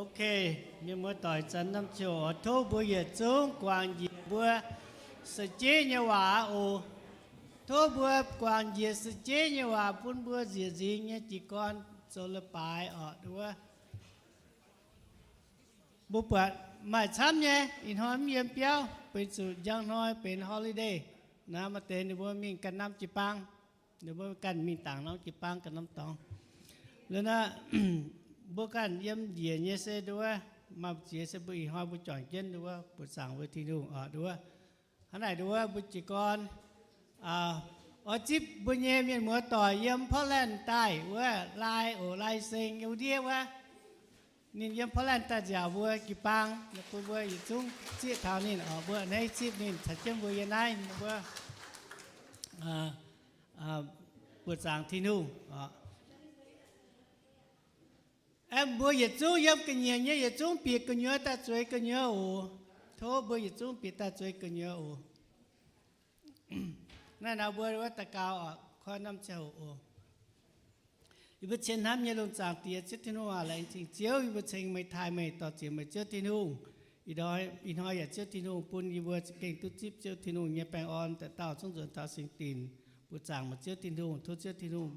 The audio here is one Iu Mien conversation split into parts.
Ok, mienh muoz-doic zanc norm ziangh hoc tov mbuo yietc zungv guangc njiec mbuo sa'jeiv nyei waac oc. Tov mbuo guangc njiec sa'jeiv nyei waac bun mbuo nzieqc nzingx nyei jiez gorn zoux leiz-baaix oc. Wuov mbuo buatc maaih camv nyei, ih hnoi mv yiem biauv, benx zuqc njang hnoi benx holiday. Naaiv maaih deix ninh mbuo mingh ganh norm jiu-baang, ninh mbuo ganh mingh dangc norm jiu-baang ganh norm dorngx. Liuz naaiv, mbuo ganh yiem njiec nyei se nduov, maaih ziex se mbuo ih hnoi mbuo juangc jienv nduov, buoqc zaangc mbuo Tin-Hungh oc nduov. Hnangv naaic nduov mbuo jiez gorn oix zipv mbuo nyei mienh muoz-doic yiem Portland daaih wuov, Lai oc, Lai Seng nyei wuov ndiev wuov. Ninh yiem Portland daaih nziaauc mbuo jiu-baang, bun mbuo yietc zungv zieqv taux ninh oc, mbuo a'hneiv zipv ninh caux jienv mbuo yiem naaiv, mbuo buoqc zaangc Tin-Hungh oc. Aeqv, mbuo yietc zungv yiem ga'nyiec nyei yietc zungv bieqc gu'nyuoz daaih zueiz gu'nyuoz oc. Tov mbuo yietc zungv bieqc daaih zueiz gu'nyuoz oc. Naaiv nor mbuo wuov daux gaux oc, koi norm ziangh hoc oc. Yie mbuo cien hnamv nyei lungh zaangc Diex, Ziouv Tin-Hungh aac, laengz zingh Ziouv, yie mbuo ceng meih, taaih meih, dor-ziec meih, Ziouv Tin-Hungh. Ih hnoi, ih hnoi yaac Ziouv Tin-Hungh bun yie mbuo gengh duqv zipv Ziouv Tin-Hungh nyei baengh orn daaih dauh zungv nzuonx taux singx dinc. Buoqc zaangc meih Ziouv Tin-Hungh, tov Ziouv Tin-Hungh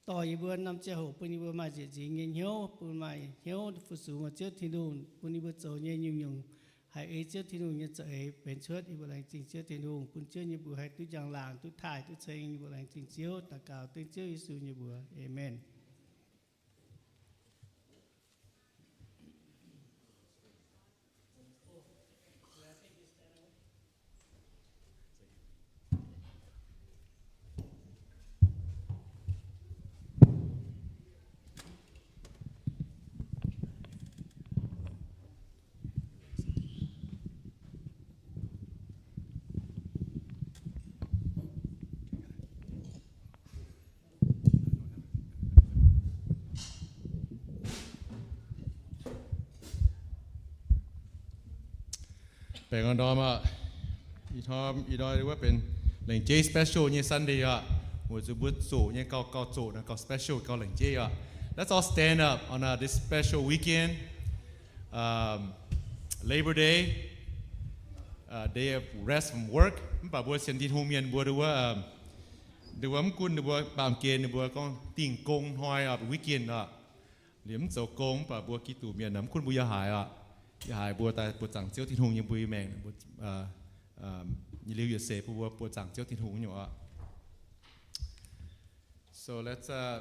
dorh yie mbuo norm ziangh hoc bun yie mbuo maaih nzieqc nzingx nyei hnyouv, bun maaih hnyouv fu-sux meih Ziouv Tin-Hungh, bun yie mbuo zoux nyei nyungc-nyungc haih ei Ziouv Tin-Hungh nyei za'eix benx cuotv. Yie mbuo laengz zingh Ziouv Tin-Hungh bun Ziouv nyei mbuox haih duqv njang-laangc, duqv taaih, duqv ceng. Yie mbuo laengz zingh Ziouv, daux gaux dengv Ziouv Yesu nyei mbuox. Aamen. Baengh orn ndorm aqv. Ih hnoi, ih hnoi wuov benx lengc jeiv special nyei Sunday aqv. Weic zuqc mbuo zoqc nyei gauh, gauh zoqc naaic gauh special, gauh lengc jeiv aqv. Let's all stand up on uh, this special weekend, um, Labor Day, uh, day of rest from work. Mv baac mbuo sienx Tin-Hungh mienh mbuo nduov, um, nduov mv gunv ninh mbuo baamh gen ninh mbuo gorngv dingh gong hnoi aqv, weekend aqv. Liemh mv zoux gong mv baac mbuo Giduc mienh mv gunv mbuo yiem haaix aqv, yiem haaix mbuo daaih buoqc zaangc Ziouv Tin-Hungh nyei, mbuo nyei maengc, mbuo, uh, um, nyei liuz yietc seix bun mbuo buoqc zaangc Ziouv Tin-Hungh nyei aqv. So let's, uh,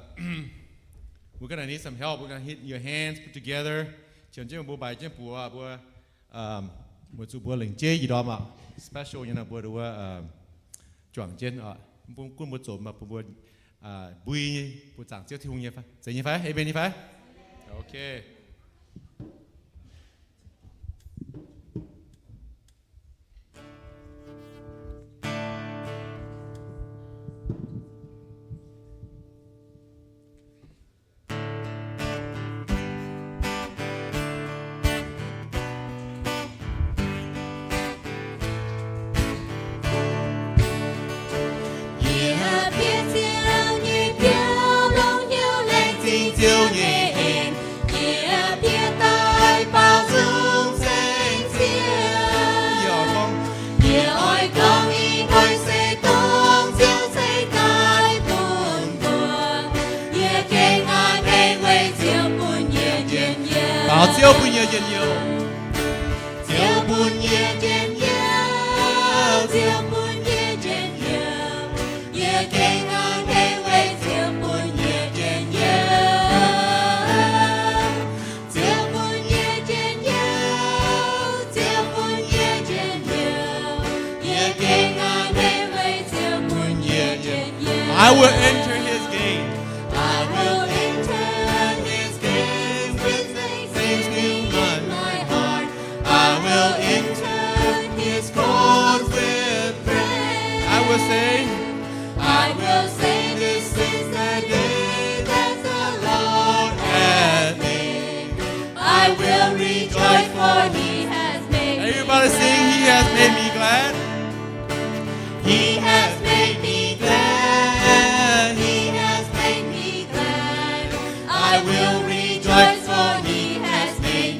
we're gonna need some help. We're gonna hit your hands, put together. Qiemx jienv mbuo mbaix jienv buoz mbuo, um, weic zuqc mbuo lengc jeiv ih ndorm aqv. Special nyei nor mbuo nduov, um, juangc jienv aqv. Mv gunv mbuo zoqc mv baac bun mbuo, uh, mbui nyei buoqc zaangc Ziouv Tin-Hungh nyei fai? Zeiz nyei fai? Amen nyei fai? Okay. Yie bieqc Ziouv nyei biauv, longc hnyouv laengz zingh Ziouv nyei en. Yie bieqc daaih baaux nzung ceng Ziouv. Yie oix gorngv ih hnoi se dongh Ziouv ceix daaih bun mbuo. Yie gengh a'hneiv weic Ziouv bun yie njien-youh. Baaux Ziouv bun yie njien-youh. Ziouv bun yie njien-youh, Ziouv bun yie njien-youh. Yie gengh a'hneiv weic Ziouv bun yie njien-youh. Ziouv bun yie njien-youh, Ziouv bun yie njien-youh. Yie gengh a'hneiv weic Ziouv bun yie njien-youh. I will enter his gate. I will enter his gates with thanksgiving in my heart. I will enter his courts with praise. I will say, I will say, this is the day that the Lord hath made. I will rejoice, for he has made me glad. Everybody sing, he has made me glad. He has made me glad. He has made me glad. I will rejoice, for he has made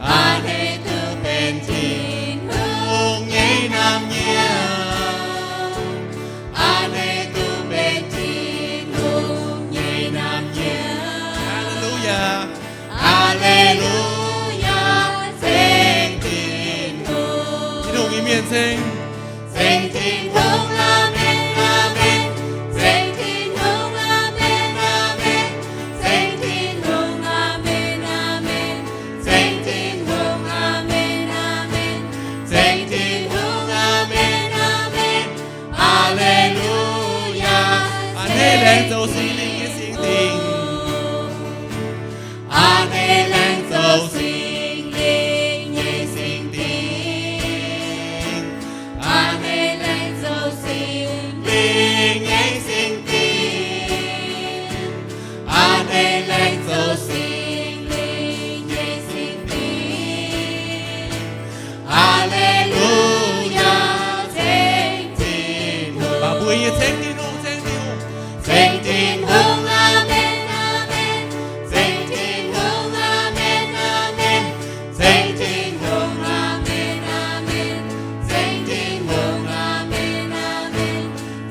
Aa^ne, duqv benx Tin-Hungh nyei naamh nyouz. Aa^ne, duqv benx Tin-Hungh nyei naamh nyouz. Aa^le^lu^yaa. Aa^le^lu^yaa, ceng Tin-Hungh. Tin-Hungh nyei mienh ceng. Ceng Tin-Hungh, aamen, aamen. Ceng Tin-Hungh, aamen, aamen. Ceng Tin-Hungh, aamen, aamen. Ceng Tin-Hungh, aamen, aamen. Ceng Tin-Hungh, aamen, aamen. Aa^le^lu^yaa. Aa^ne, laengz zoux Singx Lingh nyei singx dingc. Aa^ne, laengz zoux Singx Lingh nyei singx dingc. Aa^ne, laengz zoux Singx Lingh nyei singx dingc. Aa^ne, laengz zoux Singx Lingh nyei singx dingc. Aa^le^lu^yaa, ceng Tin-Hungh. Baaux mbuo nyei ceng Tin-Hungh, ceng Tin-Hungh. Ceng Tin-Hungh, aamen, aamen. Ceng Tin-Hungh, aamen, aamen. Ceng Tin-Hungh, aamen, aamen. Ceng Tin-Hungh, aamen, aamen.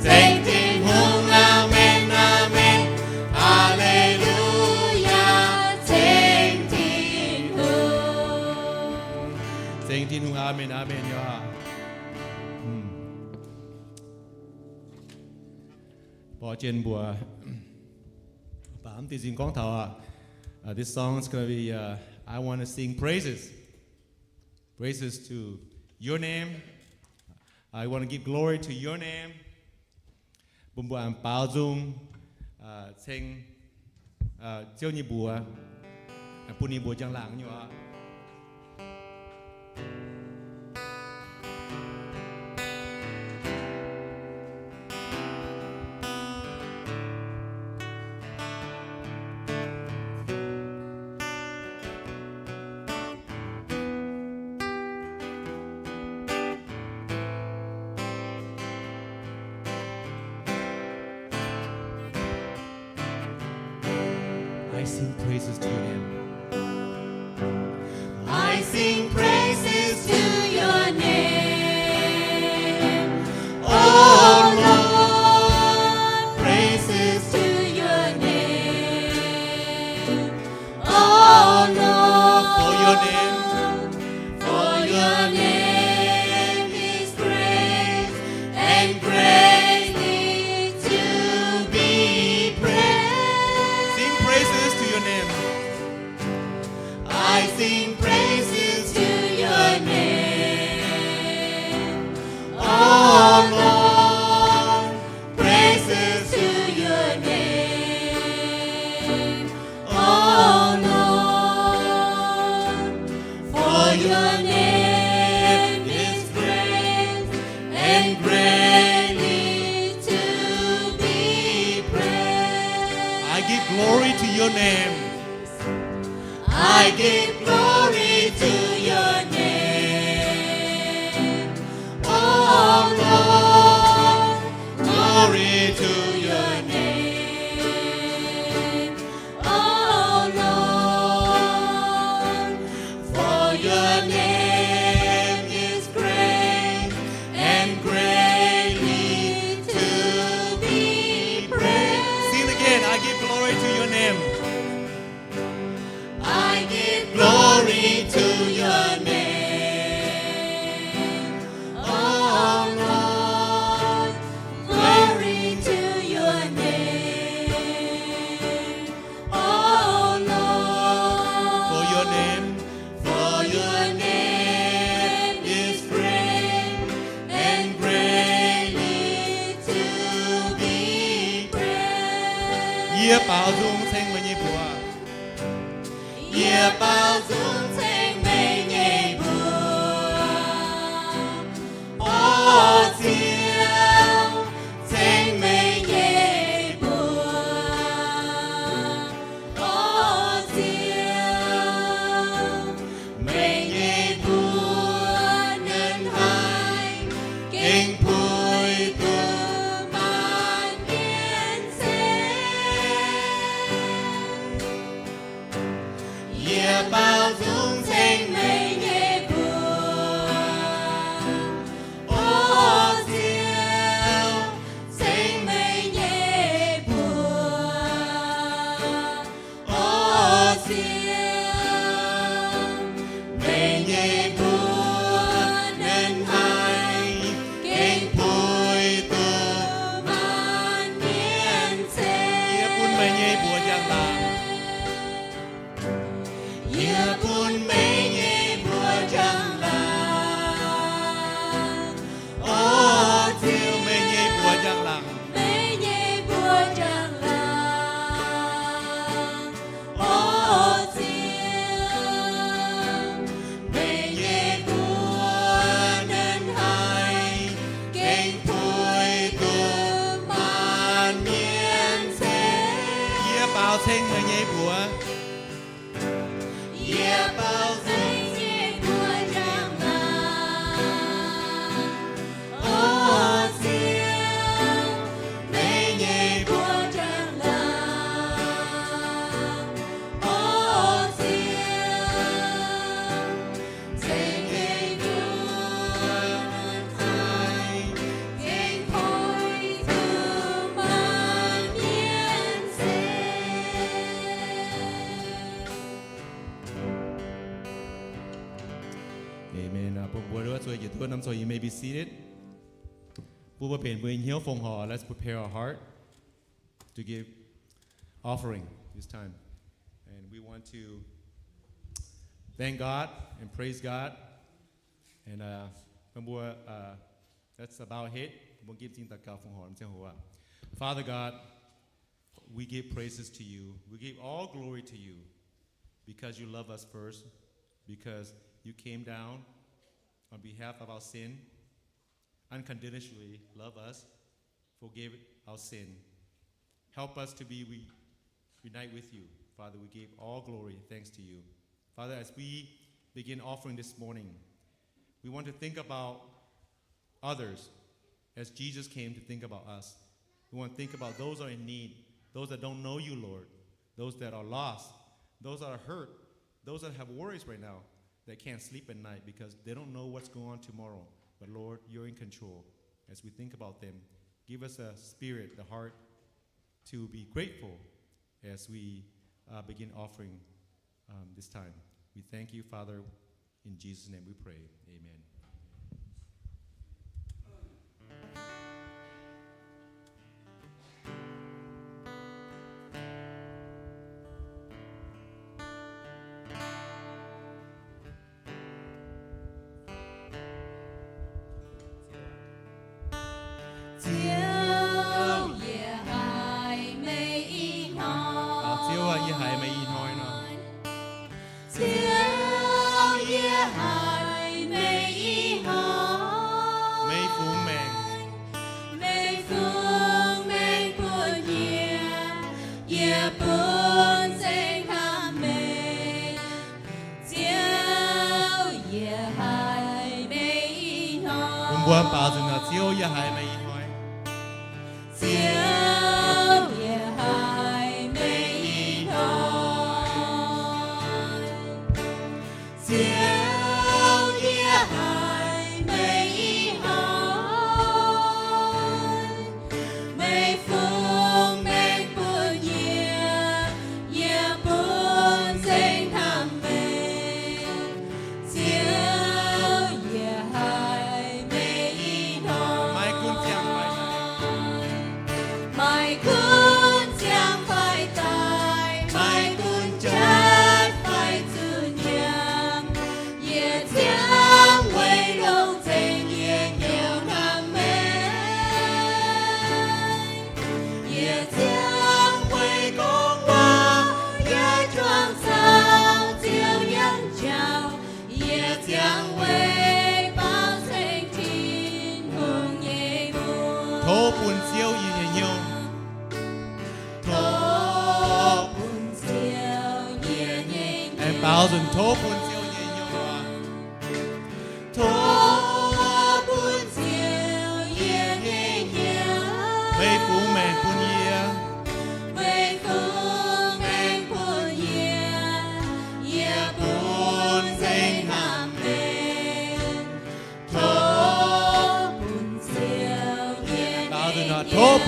Ceng Tin-Hungh, aamen, aamen. Aa^le^lu^yaa, ceng Tin-Hungh. Ceng Tin-Hungh, aamen, aamen, yaac. Borqv jienv mbuo baamz deix zinh gorngv taux, uh, this song is gonna be, uh, I wanna sing praises. Praises to your name. I wanna give glory to your name. Bun mbuo aengx baaux nzung, uh, ceng, uh, Ziouv nyei mbuox, bun ninh mbuo njang-laangc nyei oc. I sing praises to your name. I sing praises to your name. Oh Lord, praises to your name. Oh Lord, for your name, for your name is great and greatly to be praised. Sing praises to your name. I sing praises to your name. Oh Lord, praises to your name. Oh Lord, for your name is great and greatly to be praised. I give glory to your name. I give glory to your name. Oh Lord, glory to your name. Oh Lord, for your name is great and greatly to be praised. Sing it again. I give glory to your name. I give glory to Yie baaux nzung ceng meih nyei mbuox. Yie baaux nzung ceng meih nyei mbuox. O Ziouv, ceng meih nyei mbuox. O Ziouv, meih nyei mbuox ninh haih gengh puix duqv maanc mienh ceng. Yie baaux nzung ceng meih nyei mbuox. O Ziouv, ceng meih nyei mbuox. O Ziouv, meih nyei mbuox ninh haih gengh puix duqv maanc mienh ceng. Yie bun meih nyei mbuox njang-laangc. Yie bun meih nyei mbuox njang-laangc. O Ziouv, meih nyei mbuox njang-laangc. Meih nyei mbuox njang-laangc. O Ziouv, meih nyei mbuox ninh haih gengh puix duqv maanc mienh ceng. Yie baaux ceng meih nyei mbuox. Yie baaux ceng meih nyei mbuox njang-laangc. O Ziouv, meih nyei mbuox njang-laangc. O Ziouv, ceng meih nyei mbuox ninh haih gengh puix duqv maanc mienh ceng. Amen. Bun mbuo duqv zueih yietc duqv norm zoux, you may be seated. Bun mbuo mbenc mbuo nyei hnyouv fongc horc. Let's prepare our heart to give offering this time. And we want to thank God and praise God. And uh, bun mbuo, uh, that's about it. Bun mbuo ginv m'zing daux gaux fongc horc ziangh hoc aqv. Father God, we give praises to you. We give all glory to you because you love us first, because you came down on behalf of our sin, unconditionally love us, forgive our sin. Help us to be re-, unite with you. Father, we give all glory, thanks to you. Father, as we begin offering this morning, we want to think about others as Jesus came to think about us. We want to think about those that are in need, those that don't know you, Lord, those that are lost, those that are hurt, those that have worries right now, that can't sleep at night because they don't know what's going on tomorrow. But Lord, you're in control. As we think about them, give us a spirit, the heart to be grateful as we, uh, begin offering, um, this time. We thank you, Father. In Jesus' name we pray. Amen. Ziouv, yie haiz meih ih hnoi. Ziouv aah, yie haiz meih ih hnoi nor. Ziouv, yie haiz meih ih hnoi. Meih fungx maengc. Meih fungx maengc bun yie, yie bun zengc hnamv meih. Ziouv, yie haiz meih ih hnoi. Bun mbuo baaux nzunc nor, Ziouv, yie haiz meih ih hnoi. Ziouv, yie haiz meih ih hnoi. Ziouv, yie haiz meih ih hnoi. Meih fungx maengc bun yie, yie bun zengc hnamv meih. Ziouv, yie haiz meih ih hnoi. Maiv gunv ziangh fai daaih, maiv gunv ziangh fai daaih, maiv gunv jatv fai zuqc nyiemc,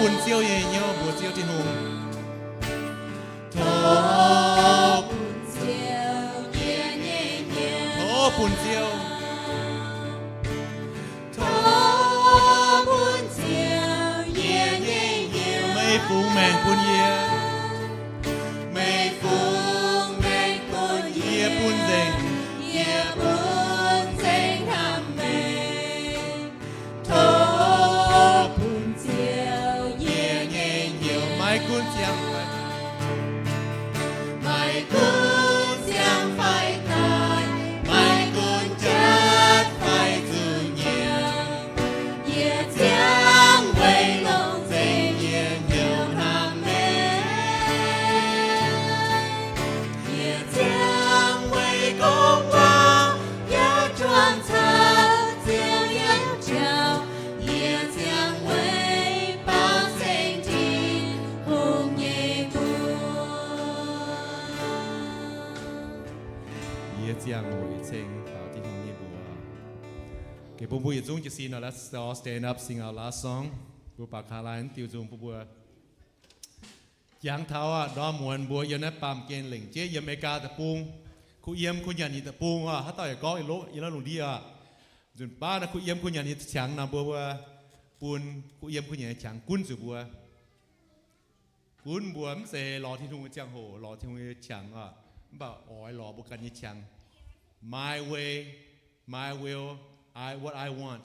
bun Ziouv nyei hnyouv, mbuox Ziouv Tin-Hungh. Tov bun Ziouv nyei hnyouv. Tov bun Ziouv. Tov bun Ziouv yie nyei hnyouv. Meih fungx maengc bun yie. Meih fungx maengc bun yie. Yie bun nzengc. Yie bun nzengc hnamv meih. Tov bun Ziouv yie nyei hnyouv. Maiv gunv ziangh fai daaih, maiv gunv ziangh fai daaih, maiv gunv jatv fai zuqc nyiemc, yie ziangh weic longc nzengc yie hnyouv hnamv meih. Yie ziangh weic gorngv waac yaac juangc caux Ziouv yiem jauv. Yie ziangh weic baaux ceng Tin-Hungh nyei mbuox. Yie ziangh weic ceng taux Tin-Hungh nyei mbuox. Gengh bun mbuo yietc zungv jiez sin nor, let's all stand up, sing our last song. Mbuo baac kaa laai diuh nzung bun mbuo. Jangx taux aqv, ndorm muonz mbuo yiem naaiv baamh gen lengc jeiv yiem America deic-bung, kuh yiem kuh nyanc nyei deic-bung aqv. Haaix dauh yaac gorngv yiem longx ndiev aqv. Nzunc baav naaiv kuh yiem kuh nyanc nyei qangx nor, mbuo, mbuo bun kuh yiem kuh nyanc nyei qangx gunv zuqc mbuo. Gunv mbuo mv zeiz lorz Tin-Hungh nyei ziangh hoc, lorz Tin-Hungh nyei qangx aqv, mv baac oix lorz mbuo ganh nyei qangx. My way, my will, I, what I want.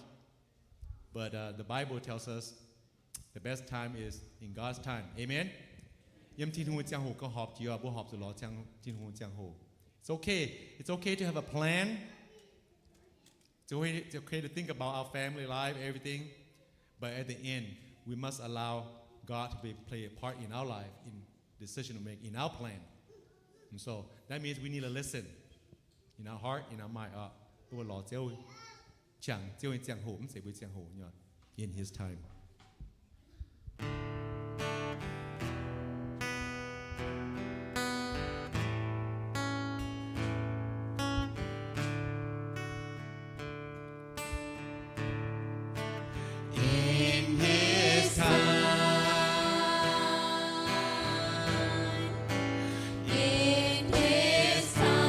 But uh, the Bible tells us the best time is in God's time. Amen. Yiem Tin-Hungh nyei ziangh hoc gauh horpc jiex, mbuo horpc zuqc lorz Tin-Hungh nyei ziangh hoc. It's okay. It's okay to have a plan. It's okay, it's okay to think about our family life, everything. But at the end, we must allow God to be, play a part in our life, in decision to make, in our plan. And so that means we need to listen in our heart, in our mind. Uh, mbuo lorz Ziouv qangx, Ziouv nyei ziangh hoc, mv zeiz mbuo ziangh hoc nyei. In His time. In His time, in His time,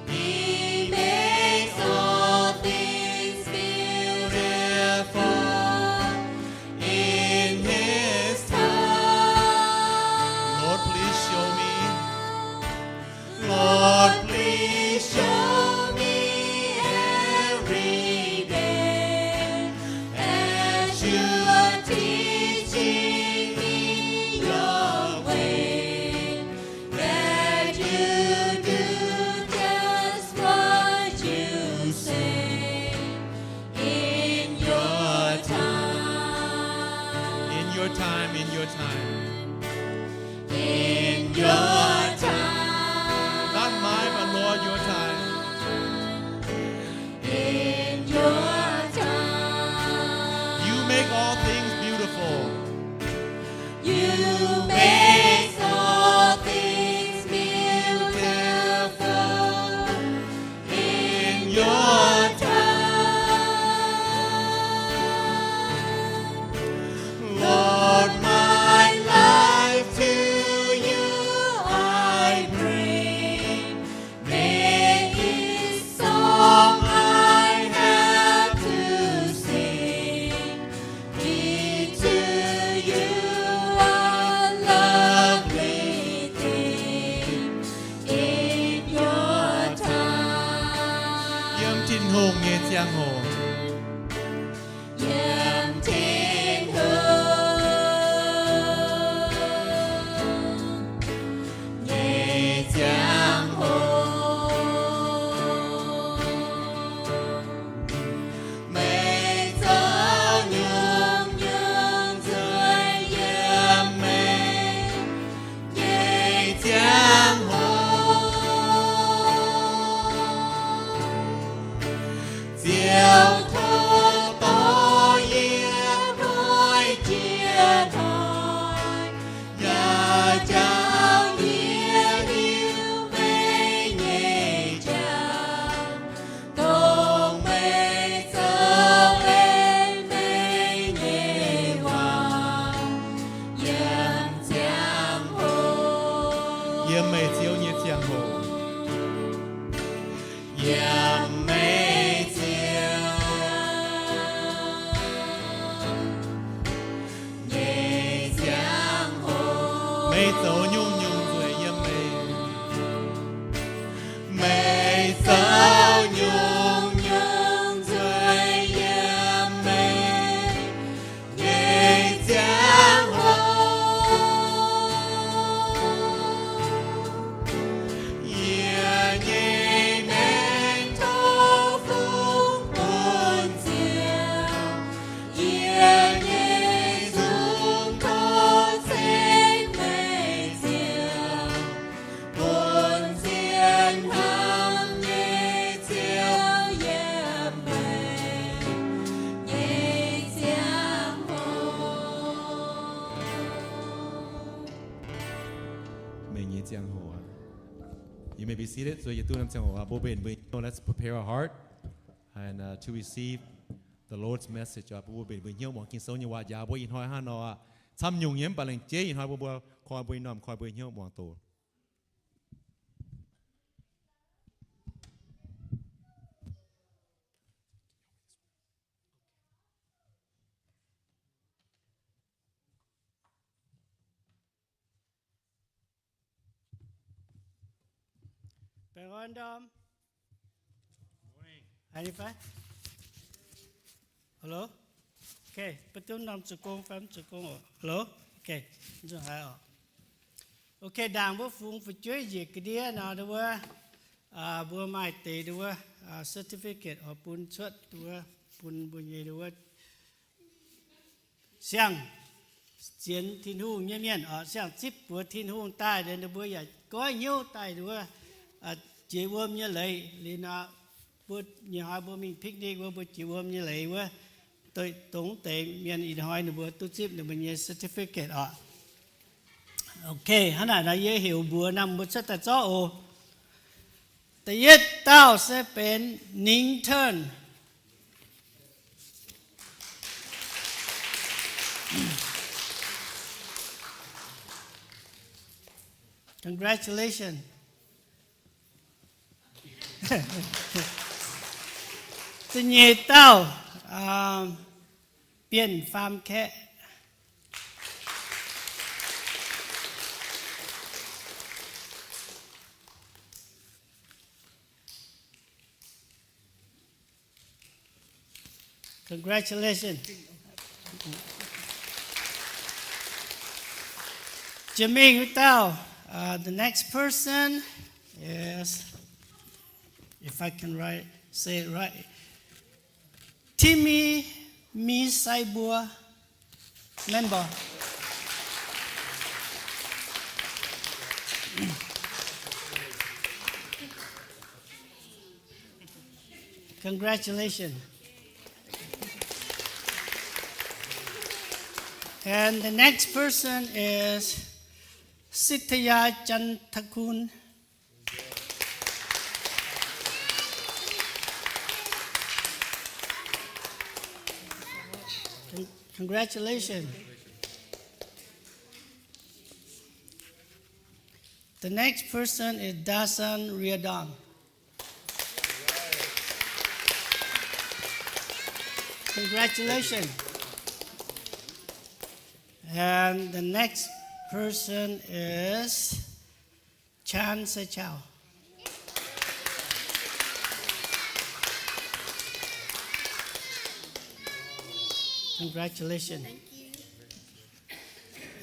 He makes all things beautiful in His time. Lord, please show me. Lord, please show me every day as you are teaching me your way, that you do just what you say in your time. In your time, in your time. In your time. Not mine, but Lord, your time. In your time. You make all things beautiful. You make all things beautiful in your time. Lord, my life to you I bring. May each song I have to sing be to you a lovely thing in your time. Yiem Tin-Hungh nyei ziangh hoc. Yiem Tin-Hungh nyei ziangh hoc, meih zoux nyungc-nyungc nzueic yiem meih nyei ziangh hoc. Ziouv nyei ziangh hoc, yiem meih ziangh, meih ziangh hoc, meih zoux nyungc-nyungc nzueic yiem meih, meih zoux nyungc-nyungc nzueic yiem meih nyei ziangh hoc, yie nyei maengc tov fungx bun ziangh, yie nyei nzung tov ceng meih ziangh, bun zien hnamv nyei Ziouv yiem meih nyei ziangh hoc. Meih nyei ziangh hoc aqv. You may be seated. So yie duqv norm ziangh hoc aqv, mbuo mbenc mbuo nyei hnyouv, let's prepare our heart and, uh, to receive the Lord's message. Mbuo mbenc mbuo nyei hnyouv muangx Ging-Sou nyei waac njaaux mbuo ih hnoi hnangv nor aqv. Camv nyungc nyei mv baac lengc jeiv ih hnoi mbuo, mbuo koi mbuo nyei norm, koi mbuo nyei hnyouv muangx doqc. Hello? Okay, mbuo duqv norm zoux gong fai mv zoux gong oc? Hello? Okay, nzunc haiz oc. Okay, ndaangc mbuo fungx fu'jueiv njiec ga'ndiev nor, wuov, mbuo maaih deix wuov, certificate oix bun cuotv wuov, bun mbuo nyei wuov siang-zienx Tin-Hungh nyei mienh oc, siang-zipv buoz Tin-Hungh daaih liuz, ninh mbuo yaac goiv hnyouv daaih wuov, jiex wuom nyei leiz. Liuz nor, mbuo nyei hnoi mbuo mingh picnic wuov, mbuo jiex wuom nyei leiz wuov, dongh deix mienh ih hnoi ninh mbuo duqv zipv ninh mbuo nyei certificate oc. Okay, hnangv naaic nor yie heuc mbuox norm mbuo cuotv daaih zorqv oc. Da'yietv dauh se benx Ning Tern. Congratulations. Da'nyeic dauh, Bienh Faam Kaeqv. Congratulations. Jiex mingh wuov dauh, uh, the next person is, if I can write, say it right, Timmy Mi Sai Bua. Member. Congratulations. And the next person is Sitaya Chantakun. Con-, congratulations. The next person is Dasan Riadon. Congratulations. And the next person is Chan Sechao. Congratulations. Thank you.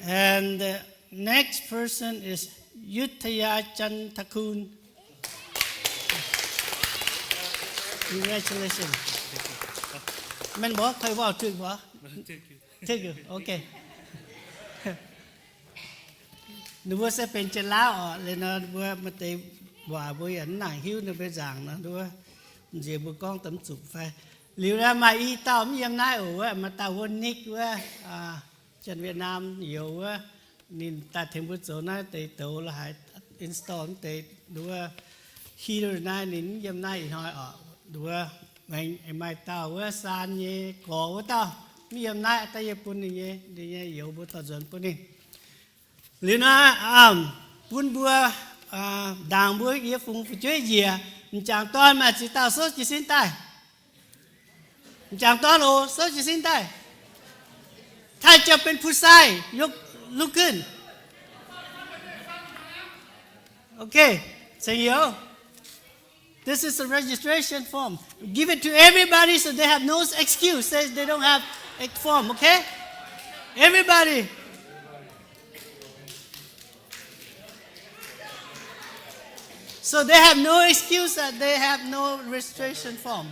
And the next person is Yutaya Chantakun. Congratulations. Mienh mbuo เคยเว้าไทย บ่? ไทย อยู่ โอเค. Ninh mbuo se benx Janx-Laauv oc. Liuz nor mbuo maaih deix waac mbuo yaac mv nangc hiuv ninh mbuo nzaangc nor, nziex mbuo gorngv daaih mv zuqc fai. Liuz nor maaih i dauh mv yiem naaiv oc, wuov maaih dauh wuov Nick wuov, Janx-Vietnam youz wuov, ninh daaih tengx mbuo zoux naaiv deix douz la'haaix install mv deix wuov heater naaiv, ninh mv yiem naaiv ih hnoi oc. Wuov aengx maaih dauh wuov Saan nyei gorx wuov dauh mv yiem naaiv, daaih yie bun ninh nyei, ninh nyei youz mbuo dorh nzuonx bun ninh. Liuz nor, bun mbuo ndaangc mbuo yie fungx fu'jueiv njiec, m'jangc dorn maaih ziex dauh souv jiez sin daaih. M'jangc dorn oc, souv jiez sin daaih. ถ้าจะเป็นผู้ชาย ยก ลุกขึ้น Okay, 陈友. This is a registration form. Give it to everybody so they have no excuse. Say they don't have a form, okay? Everybody. So they have no excuse that they have no registration form.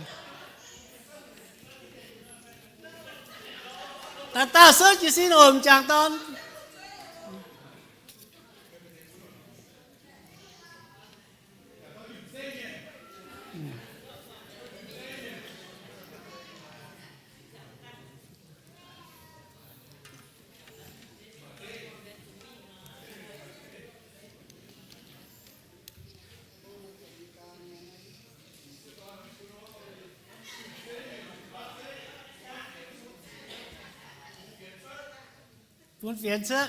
Dauh dauh souv jiez sin oc, m'jangc dorn. Bun fienx cuotv.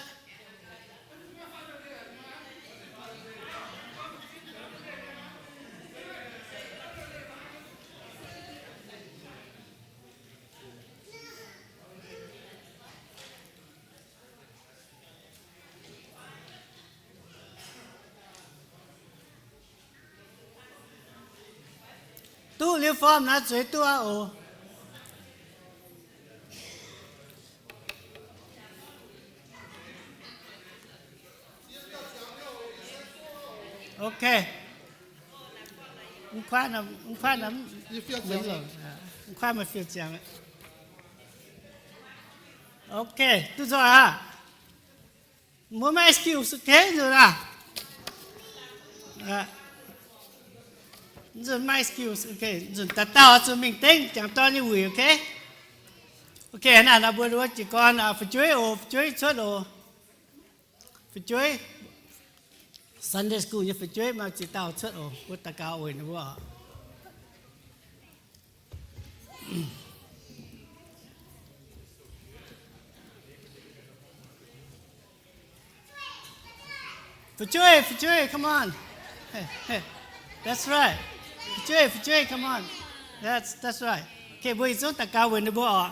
Duqv liuz form naaiv zueiz duqv aqv oc. Okay. Mv kuaaiv, mv kuaaiv, mv kuaaiv meih fiuv ziangx. Okay, duqv nzoih aqv. Mbuo maiv excuse, okay, nzunc aac. Nzunc maiv excuse, okay, nzunc dauh dauh zuqc mingh dengv m'jangc dorn nyei wuic, okay? Okay, naaiv mbuo jiez gorn fu'jueiv oc, fu'jueiv cuotv oc. Fu'jueiv, Sunday school nyei fu'jueiv maaih ziex dauh cuotv oc. Mbuo daux gaux weic ninh mbuo oc. Fu'jueiv, fu'jueiv, come on. That's right. Fu'jueiv, fu'jueiv, come on. That's, that's right. Okay, mbuo yietc zungv daux gaux weic ninh mbuo oc.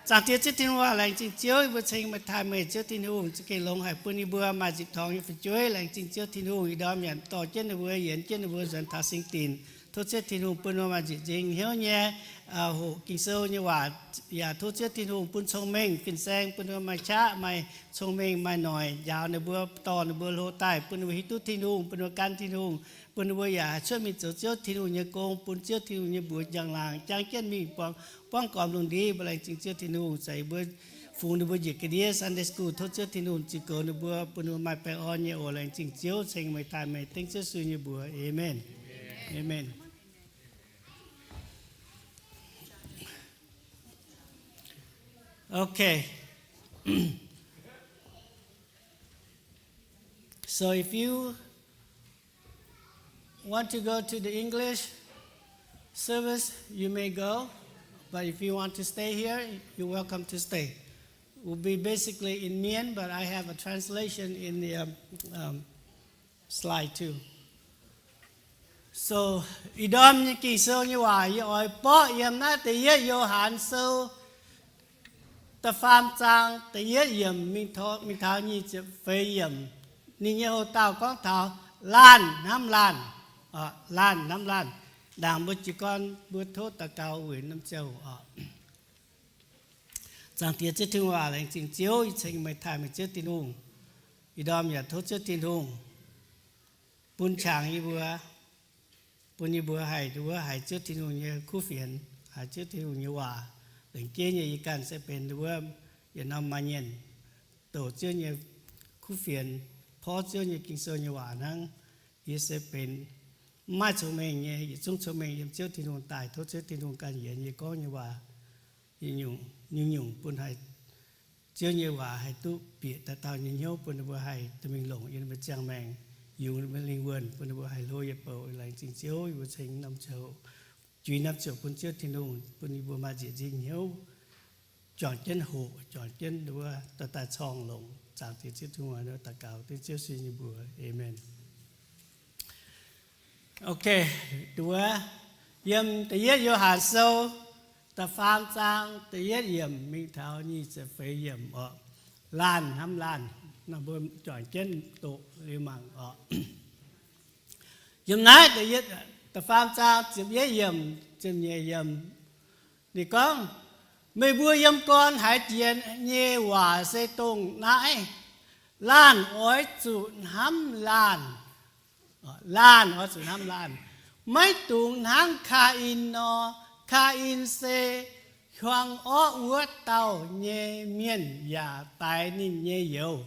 Zaangc Diex Ziouv Tin-Hungh aac, laengz zingh Ziouv, yie mbuo ceng meih, taaih meih, Ziouv Tin-Hungh, za'gengh longx haic bun yie mbuo maaih nzipc torngx nyei fu'jueiv. Laengz zingh Ziouv Tin-Hungh, ih ndorm yaac dorh jienv ninh mbuo, yienx jienv ninh mbuo nzuonx taux singx dinc. Tov Ziouv Tin-Hungh bun mbuo maaih nzipc nzingh hnyouv nyei hoqc Ging-Sou nyei waac. Yaac tov Ziouv Tin-Hungh bun cong-mengh fin-saeng, bun mbuo maaih qaqv, maaih cong-mengh, maaih noic njaaux ninh mbuo, dorh ninh mbuo hlo daaih, bun ninh mbuo hiuv duqv Tin-Hungh, bun ninh mbuo gan Tin-Hungh, bun ninh mbuo yaac haih cuotv mingh zoux Ziouv Tin-Hungh nyei gong, bun Ziouv Tin-Hungh nyei mbuox njang-laangc jangx jienv mingh buangv gormx lungh ndiev. Mbuo laengz zingh Ziouv Tin-Hungh, za'gengh mbuo fungx ninh mbuo njiec ga'ndiev Sunday school. Tov Ziouv Tin-Hungh ziux goux ninh mbuo, bun ninh mbuo maaih baengh orn nyei oc. Laengz zingh Ziouv, ceng meih, taaih meih, dengv Ziouv Yesu nyei mbuox. Aamen. Aamen. Okay. So if you want to go to the English service, you may go. But if you want to stay here, you're welcome to stay. It will be basically in Mien, but I have a translation in the um, um, slide too. So, ih ndorm nyei Ging-Sou nyei waac yie oix borqv yiem naaiv da'yietv Yo^han Sou da'faam zaang da'yietv yiemc mingh taux nyic ziepc feix yiemc. Ninh nyei houc dauh gorngv taux laanh hnamv laanh, laanh hnamv laanh. Ndaangc mbuo jiez gorn mbuo tov daux gaux weic norm ziangh hoc oc. Zaangc Diex Ziouv Tin-Hungh aac, laengz zingh Ziouv, yie ceng meih taaih meih Ziouv Tin-Hungh. Ih ndorm yaac tov Ziouv Tin-Hungh bun qangx yie mbuo, bun yie mbuo haih, mbuo haih Ziouv Tin-Hungh nyei kuv fienx, haih Ziouv Tin-Hungh nyei waac. Lengc jeiv nyei yie ganh se benx wuov yietc norm maaih nyienh douc Ziouv nyei kuv fienx, porv Ziouv nyei Ging-Sou nyei waac hnangv. Yie se benx maiv maaih cong-mengh nyei, yietc zungv cong-mengh yiem Ziouv Tin-Hungh daaih. Tov Ziouv Tin-Hungh ganh yienx yie gorngv nyei waac nyungc-nyungc bun haih Ziouv nyei waac haih duqv bieqc dauh dauh nyei hnyouv, bun ninh mbuo haih dorh mingh longc yiem ninh mbuo ziangh maengc, yungz ninh mbuo lingh wuonh, bun ninh mbuo haih hlo yietc bouc. Laengz zingh Ziouv, yie mbuo ceng norm ziouc, juix norm ziouc bun Ziouv Tin-Hungh, bun yie mbuo maaih nzieqc nzingh hnyouv, juangc jienv hoqc, juangc jienv wuov daaih daaih corngh longc. Zaangc Diex Ziouv Tin-Hungh, daux gaux dengv Ziouv Yesu nyei mbuox. Aamen. Ok, duqv yiem Da'yietv Yo^han Sou, da'faam zaang da'yietv yiemc mingh taux nyic ziepc feix yiemc orqc. Laanh hnamv laanh, nor mbuo juangc jienv doqc liuz mangc orqc. Yiem naaiv da'faam zaang ziepc yietv yiemc, ziepc nyeic yiemc, ninh gorngv, meih mbuo yiem gorn haiz jiex nyei waac se dongh naaiv, laanh oix zuqc hnamv laanh. Laanh oix zuqc hnamv laanh. Maiv dungx hnangv Kaa^in nor. Kaa^in se hiuang orqv wuov dauh nyei mienh yaac daix ninh nyei youz.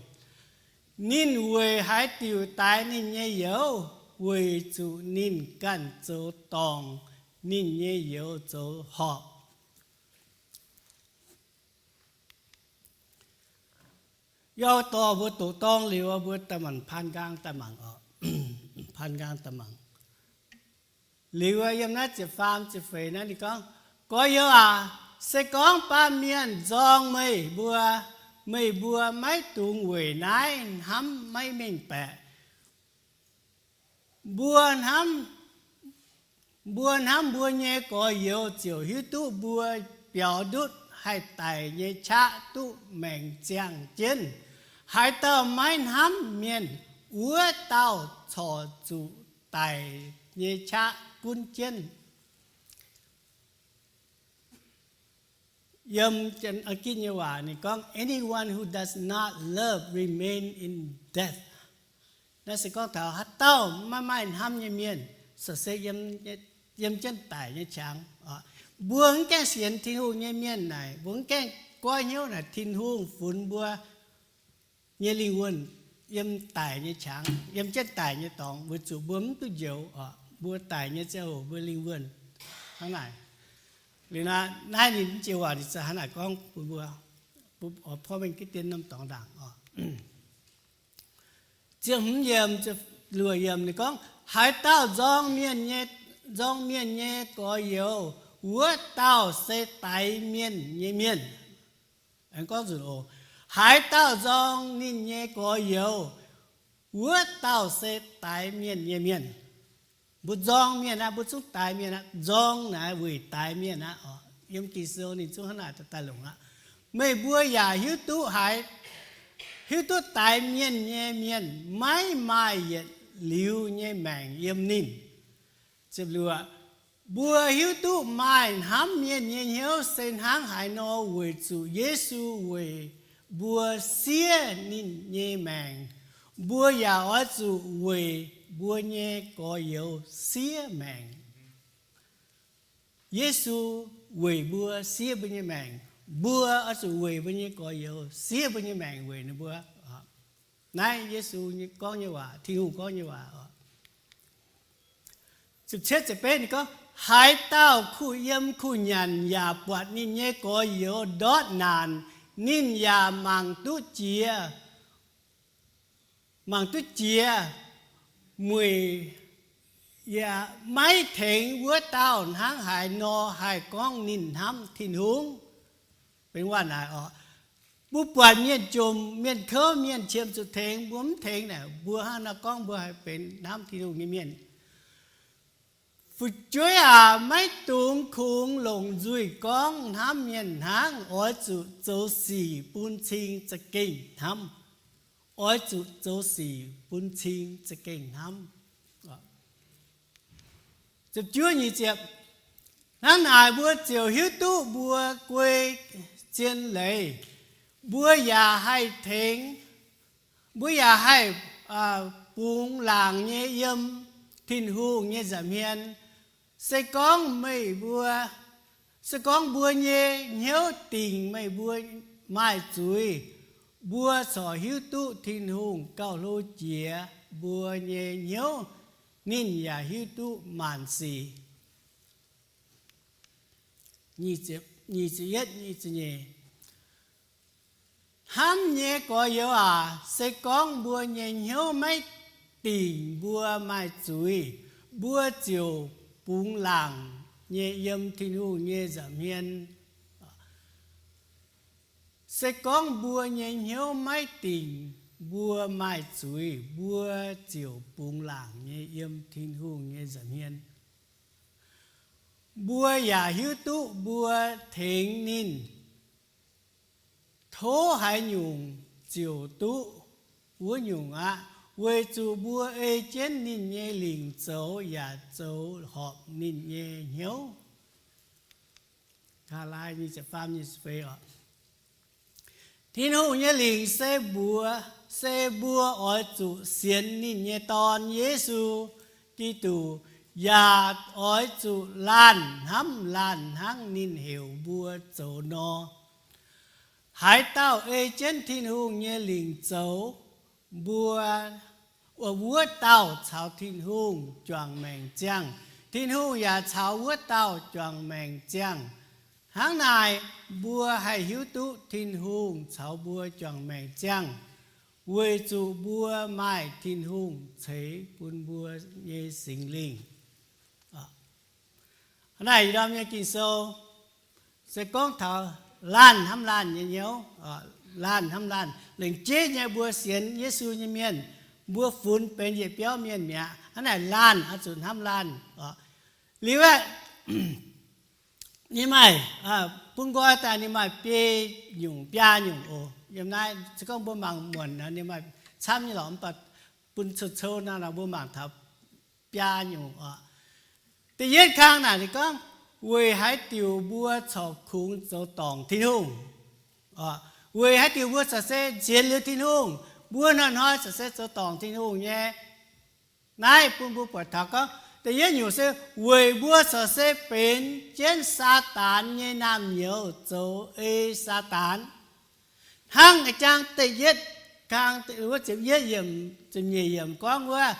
Ninh weic haaix diuc daix ninh nyei youz? Weic zuqc ninh ganh zoux dorngc ninh nyei youz zoux horpc. Yie dorh mbuo doqc dorng liuz, mbuo daaih mangc paan nqaang daaih mangc oc. Paan nqaang daaih mangc. Liuz yiem naaiv ziepc faam ziepc feix naaiv ninh gorngv, gorx-youz aac, se gorngv baamh mienh nzorng meih mbuo, meih mbuo maiv dungx weic naaiv hnamv maiv mengh baeqc. Mbuo hnamv, mbuo hnamv mbuo nyei gorx-youz ziouc hiuv duqv mbuo biaux ndutv haih daic nyei qaqv duqv maengc ziangh jienv. Haaix dauh maiv hnamv mienh, wuov dauh corc zuqc daic nyei qaqv gunv jienv. Yiem An^gitv nyei waac ninh gorngv, anyone who does not love remain in death. Naaiv se gorngv taux haaix dauh maiv maaih hnamv nyei mienh, se yiem jienv daic nyei qangx. Mbuo mv gaengh sienx Tin-Hungh nyei mienh naaic, mbuo mv gaengh goiv hnyouv naaic Tin-Hungh funx mbuo nyei lingh wuonh yiem daic nyei qangx, yiem jienv daic nyei dorngx, weic zuqc mbuo mv duqv njoux oc. Mbuo daic nyei ziangh hoc mbuo lingh wuonh hnangv naaic. Liuz naaiv, naaiv ninh mv jiex waac ninh za'gengh hnangv naaic gorngv bun mbuo, oix porv mengh gitv dien norm dorngx ndaangc oc. Ziepc hmz yiemc, luoqc yiemc ninh gorngv, haaix dauh nzorng mienh nyei, nzorng mienh nyei gorx-youz, wuov dauh se daix mienh nyei mienh. Aengx gorngv nzunc oc, haaix dauh nzorng ninh nyei gorx-youz, wuov dauh se daix mienh nyei mienh. Mbuo nzorng mienh aqv, mbuo zungv daix mienh aqv. Nzorng naaic weic daix mienh aqv oc. Yiem Ging-Sou ninh zungv hnangv naaic daaih longc aqv. Meih mbuo yaac hiuv duqv haiz, hiuv duqv daix mienh nyei mienh maiv maaih yietc liuz nyei maengc yiem ninh. Ziepc luoqc, mbuo hiuv duqv maaih hnamv mienh nyei hnyouv se hnangv haaix nor, weic zuqc Yesu weic mbuo siev ninh nyei maengc. Mbuo yaac oix zuqc weic mbuo nyei gorx-youz siev maengc. Yesu weic mbuo siev mbuo nyei maengc. Mbuo oix zuqc weic mbuo nyei gorx-youz siev mbuo nyei maengc weic ninh mbuo. Naaiv Yesu gorngv nyei waac, Tin-Hungh gorngv nyei waac. Ziepc cietv ziepc betv ninh gorngv, haaix dauh kuh yiem kuh nyanc yaac buatc ninh nyei gorx-youz ndortv naanc, ninh yaac mangc duqv jiex, mangc duqv jiex mueic, yaac maiv tengx wuov dauh hnangv haaix nor haih gorngv ninh hnamv Tin-Hungh. Benx waac naaic oc. Mbuo buatc mienh jomc, mienh kouv, mienh qiemx zuqc tengx, mbuo mv tengx naaic, mbuo hnangv naaiv gorngv mbuo haih benx hnamv Tin-Hungh nyei mienh. Fu'jueiv aac, maiv dungx kungx longc nzuih gorngv hnamv mienh hnangv. Oix zuqc zoux sic bun cing za'gengh hnamv. Oix zuqc zoux sic bun cing za'gengh hnamv. Hnangv naaic mbuo ziouc hiuv duqv mbuo guei zien leiz. Mbuo yaac haih tengx, mbuo yaac haih bungx laangc nyei yiem Tin-Hungh nyei nza'hmien. Se gorngv meih mbuo, se gorngv mbuo nyei hnyouv dingc meih mbuo maaih zuiz, mbuo corc hiuv duqv Tin-Hungh gauh hlo jiex mbuo nyei hnyouv. Ninh yaac hiuv duqv maanc sic. Hnamv nyei gorx-youz aac, se gorngv mbuo nyei hnyouv maiv dingc mbuo maaih zuiz, mbuo ziouc bungx laangc nyei yiem Tin-Hungh nyei nza'hmien. Se gorngv mbuo nyei hnyouv maiv dingc mbuo maaih zuiz, mbuo ziouc bungx laangc nyei yiem Tin-Hungh nyei nza'hmien. Mbuo yaac hiuv duqv mbuo tengx ninh tov haaix nyungc ziouc duqv wuov nyungc aqv, weic zuqc mbuo ei jienv ninh nyei lingc zoux yaac zoux horpc ninh nyei hnyouv. Tin-Hungh nyei lingc se mbuox, se mbuo oix zuqc sienx ninh nyei Dorn, Yesu Giduc, yaac oix zuqc laanh hnamv laanh hnangv ninh heuc mbuo zoux nor. Haaix dauh ei jienv Tin-Hungh nyei lingc zoux, mbuo, wuov dauh caux Tin-Hungh juangc maengc ziangh. Tin-Hungh yaac caux wuov dauh juangc maengc ziangh. Hnangv naaic, mbuo haih hiuv duqv Tin-Hungh caux mbuo juangc maengc ziangh, weic zuqc mbuo maaih Tin-Hungh ceix bun mbuo nyei Singx Lingh. Hnangv naaic, ih ndorm nyei Ging-Sou se gorngv taux laanh hnamv laanh nyei hnyouv. Laanh hnamv laanh, lengc jeiv nyei mbuo sienx Yesu nyei mienh, mbuo funx benx yietc biauv mienh mi'aqv. Hnangv naaic, laanh oix zuqc hnamv laanh. Liuz aeqv, ninh maaih, bun nqoi daaih ninh maaih biei nyungc, biaa nyungc oc. Yiem naaiv se gorngv mbuo mangc muonc, ninh maaih camv nyei lorqc, mv baac bun cou-cou naaiv nor mbuo mangc taux biaa nyungc oc. Da'yietv kang naaic ninh gorngv, weic haaix diuc mbuo corc kungx zoux dorngc Tin-Hungh. Weic haaix diuc mbuo corc se nzienx liuz Tin-Hungh, mbuo hnoi-hnoi corc se zoux dorngc Tin-Hungh nyei. Naaiv bun mbuo buatc taux gorngv, da'yietv nyungc se weic mbuo corc se benx jienv Saadaan nyei naamh nyouz zoux ei Saadaan. Hnangv jang da'yietv kang, wuov ziepc yietv, ziepc nyeic yiemc gorngv wuov,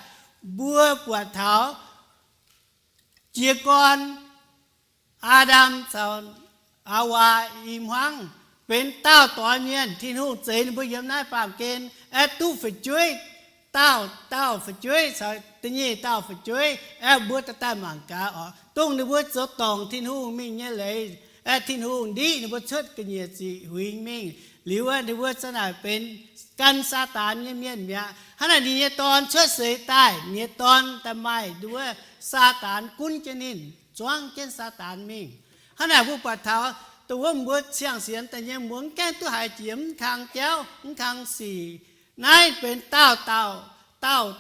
mbuo buatc taux jiez gorn Aa^ndam caux Aawaa i hmuangv benx daauh doix mienh. Tin-Hungh zeix ninh mbuo yiem naaiv baamh gen, aeqv, duqv fu'jueiv, daauh, daauh fu'jueiv caux da'nyeic daauh fu'jueiv, aeqv, mbuo daaih daaih mangc gaax oc. Dongh ninh mbuo zoux dorngc Tin-Hungh mingh nyei leiz, aeqv, Tin-Hungh ndiqv ninh mbuo cuotv ga'nyiec ziqc huingx mingh. Liuz aeqv, ninh mbuo za'naaic benx gan Saadaan nyei mienh mi'aqv. Hnangv naaic ninh nyei Dorn cuotv seix daaih, ninh nyei Dorn daaih maaih wuov Saadaan gunv jienv ninh, zuangv jienv Saadaan mingh. Hnangv naaic mbuo buatc taux dongh wuov mbuo ciangh sienx daaih nyei mbuo mv gaengh duqv haiz jiex mv kang jauv, mv kang sic. Naaiv benx daauh, daauh, daauh,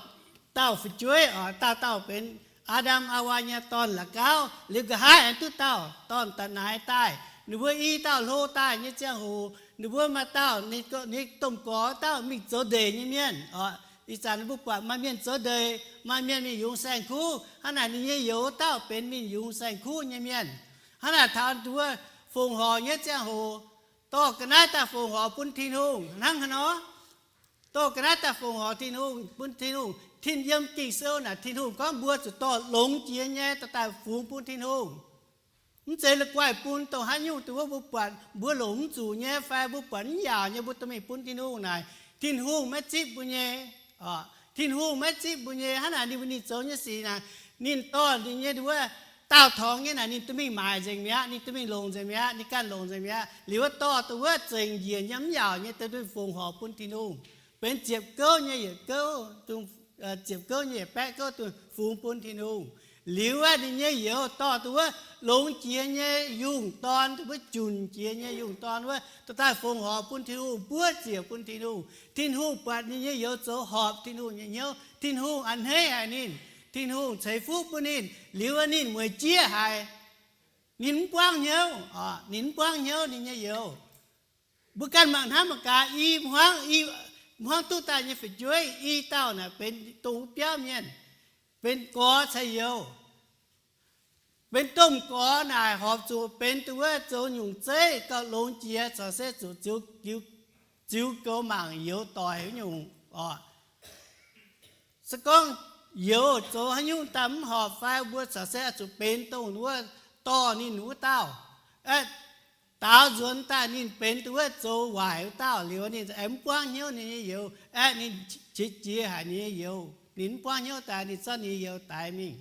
daauh fu'jueiv oc, daauh, daauh benx Aa^ndam Aawaa nyei dorn-la'gauv. Liuz nqa'haav aengx duqv daauh dorn da'naix daaih. Ninh mbuo i dauh hlo daaih nyei ziangh hoc, ninh mbuo maaih dauh, ninh domh gorx dauh mingh zoux ndeic nyei mienh oc. Ih zanc mbuo buatc maaih mienh zoux ndeic, maaih mienh mingh yungz saeng-kuv. Hnangv naaic ninh nyei youz dauh benx mingh yungz saeng-kuv nyei mienh. Hnangv naaic taux wuov fongc horc nyei ziangh hoc, dorh ga'naaiv daaih fongc horc bun Tin-Hungh hnangv haaix nor? Dorh ga'naaiv daaih fongc horc Tin-Hungh, bun Tin-Hungh. Tin, yiem Ging-Sou naaic Tin-Hungh gorngv mbuo zuqc dorh longx jiex nyei daaih, daaih fungx bun Tin-Hungh. Mv zeiz la'guaih bun dongh haaix nyungc dongh wuov mbuo buatc mbuo longc mv zuqc nyei fai mbuo buatc mv yaauc nyei mbuo dorh mingh bun Tin-Hungh naaic, Tin-Hungh maiv zipv mbuo nyei. Tin-Hungh maiv zipv mbuo nyei. Hnangv naaic ninh mbuo, ninh zoux nyei sic naaic, ninh dorh ninh nyei wuov daauh torngx nyei naaic ninh dorh mingh maaic nzengc mi'aqv, ninh dorh mingh longc nzengc mi'aqv, ninh ganh longc nzengc mi'aqv. Liuz wuov dorh dongh wuov zengc njiec nyei mv yaauc nyei daaih fongc horc bun Tin-Hungh, benx ziepc gouv nyei yietc gouv, ziepc gouv nyei yietc baeqv gouv daaih fungx bun Tin-Hungh. Liuz aeqv, ninh nyei youz dorh dongh wuov longx jiex nyei yungh dorn, dongh wuov junc jiex nyei yungh dorn wuov daaih fongc horc bun Tin-Hungh, buov ziec bun Tin-Hungh. Tin-Hungh buatc ninh nyei youz zoux horpc Tin-Hungh nyei hnyouv. Tin-Hungh a'hneiv haic ninh. Tin-Hungh ceix fuqv bun ninh. Liuz aeqv, ninh mueic jieqv haic. Ninh mv buangv hnyouv, ninh mv buangv hnyouv ninh nyei youz. Mbuo ganh mangc hnamv mangc gaax, i hmuangv, i hmuangv duqv daaih nyei fu'jueiv, i dauh naaic benx dongh wuov biauv mienh, benx gorx caux youz. Benx domh gorx naaic horpc zuqc benx dongh wuov zoux nyungc zeiv gauh longx jiex, corc se zuqc ziux, ziux goux mangc youz doic wuov nyungc oc. Se gorngv youz zoux haaix nyungc daaih mv horpc fai, mbuo corc se oix zuqc benx dongh wuov dorh ninh wuov dauh, aeqv, daaux nzuonx daaih ninh benx dongh wuov zoux waaic wuov dauh liuz, ninh aengx mv buangv hnyouv ninh nyei youz, aeqv, ninh qiex jiez haic ninh nyei youz, ninh mv buangv hnyouv daaih, ninh zorqv ninh nyei youz daix mingh.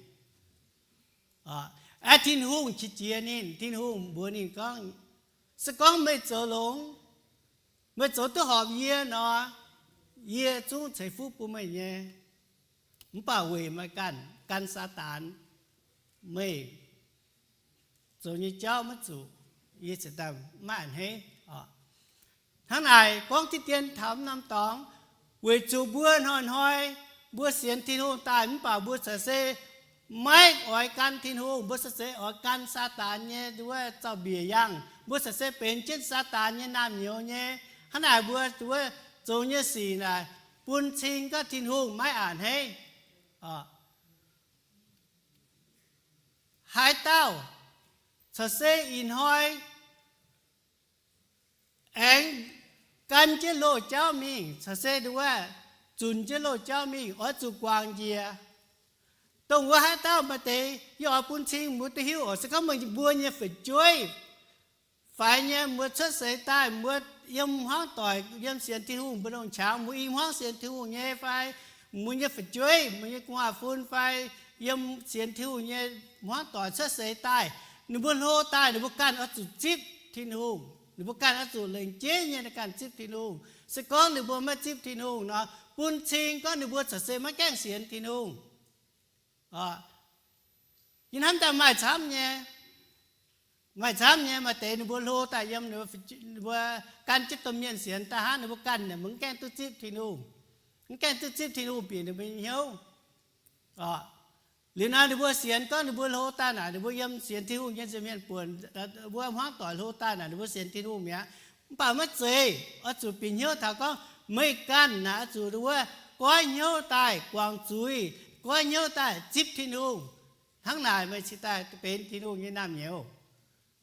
Aeqv, Tin-Hungh qiex jiez ninh, Tin-Hungh mbuox ninh gorngv, se gorngv meih zoux longx, meih zoux duqv horpc yie nor, Yie zungv ceix fuqv bun meih nyei. Mv baac weic meih ganh gan Saadaan, meih zoux nyei jauv maiv zuqc, yie ziouc daaih maiv a'hneiv oc. Hnangv naaic gorngv diqv dien taux norm dorngx, weic zuqc mbuo hnoi-hnoi mbuo sienx Tin-Hungh daaih mv baac mbuo corc se maiv oix gan Tin-Hungh, mbuo corc se oix gan Saadaan nyei nduov zaux-mbiec yangh, mbuo corc se benx jienv Saadaan nyei naamh nyouz nyei. Hnangv naaic mbuo nduov zoux nyei sic naaic bun cing gorngv Tin-Hungh maiv a'hneiv. Haaix dauh corc se ih hnoi aengx gan jienv loz-jauv mingh, corc se nduov zunc jienv loz-jauv mingh, oix zuqc guangc njiec. Dongh wuov haaix dauh maaih deix yie oix bun cing mbuo duqv hiuv oc. Se gorngv meih mbuo nyei fu'jueiv faix nyei, mbuo cuotv seix daaih, mbuo yiem hmuangv doic yiem sienx Tin-Hungh mbu'ndongx qangx, mbuo i hmuangv sienx Tin-Hungh nyei fai mbuo nyei fu'jueiv, mbuo nyei gu'nguaaz-fun fai yiem sienx Tin-Hungh nyei hmuangv doic cuotv seix daaih, ninh mbuo hlo daaih ninh mbuo ganh oix zuqc zipv Tin-Hungh. Ninh mbuo ganh oix zuqc lengc jeiv nyei ninh ganh zipv Tin-Hungh. Se gorngv ninh mbuo maiv zipv Tin-Hungh nor, bun cing gorngv ninh mbuo corc se maiv gaengh sienx Tin-Hungh. Yie hnamv daaih maaih camv nyei, maaih camv nyei maaih deix ninh mbuo hlo daaih yiem ninh mbuo gan jienv domh mienh sienx daaih hnangv, ninh mbuo ganh mv gaengh duqv zipv Tin-Hungh, mv gaengh duqv zipv Tin-Hungh bieqc ninh mbuo nyei hnyouv. Liuz nor ninh mbuo sienx gorngv ninh mbuo hlo daaih naaic, ninh mbuo yiem sienx Tin-Hungh nyei nza'hmien buonc, mbuo hmuangv doic hlo daaih naaic, ninh mbuo sienx Tin-Hungh mi'aqv. Mv baac maiv zeiz, oix zuqc bieqc hnyouv taux gorngv meih ganh naaic oix zuqc nduov goiv hnyouv daaih guangc zuiz, goiv hnyouv daaih zipv Tin-Hungh. Hnangv naaic meih cingx daaih benx Tin-Hungh nyei naamh nyouz.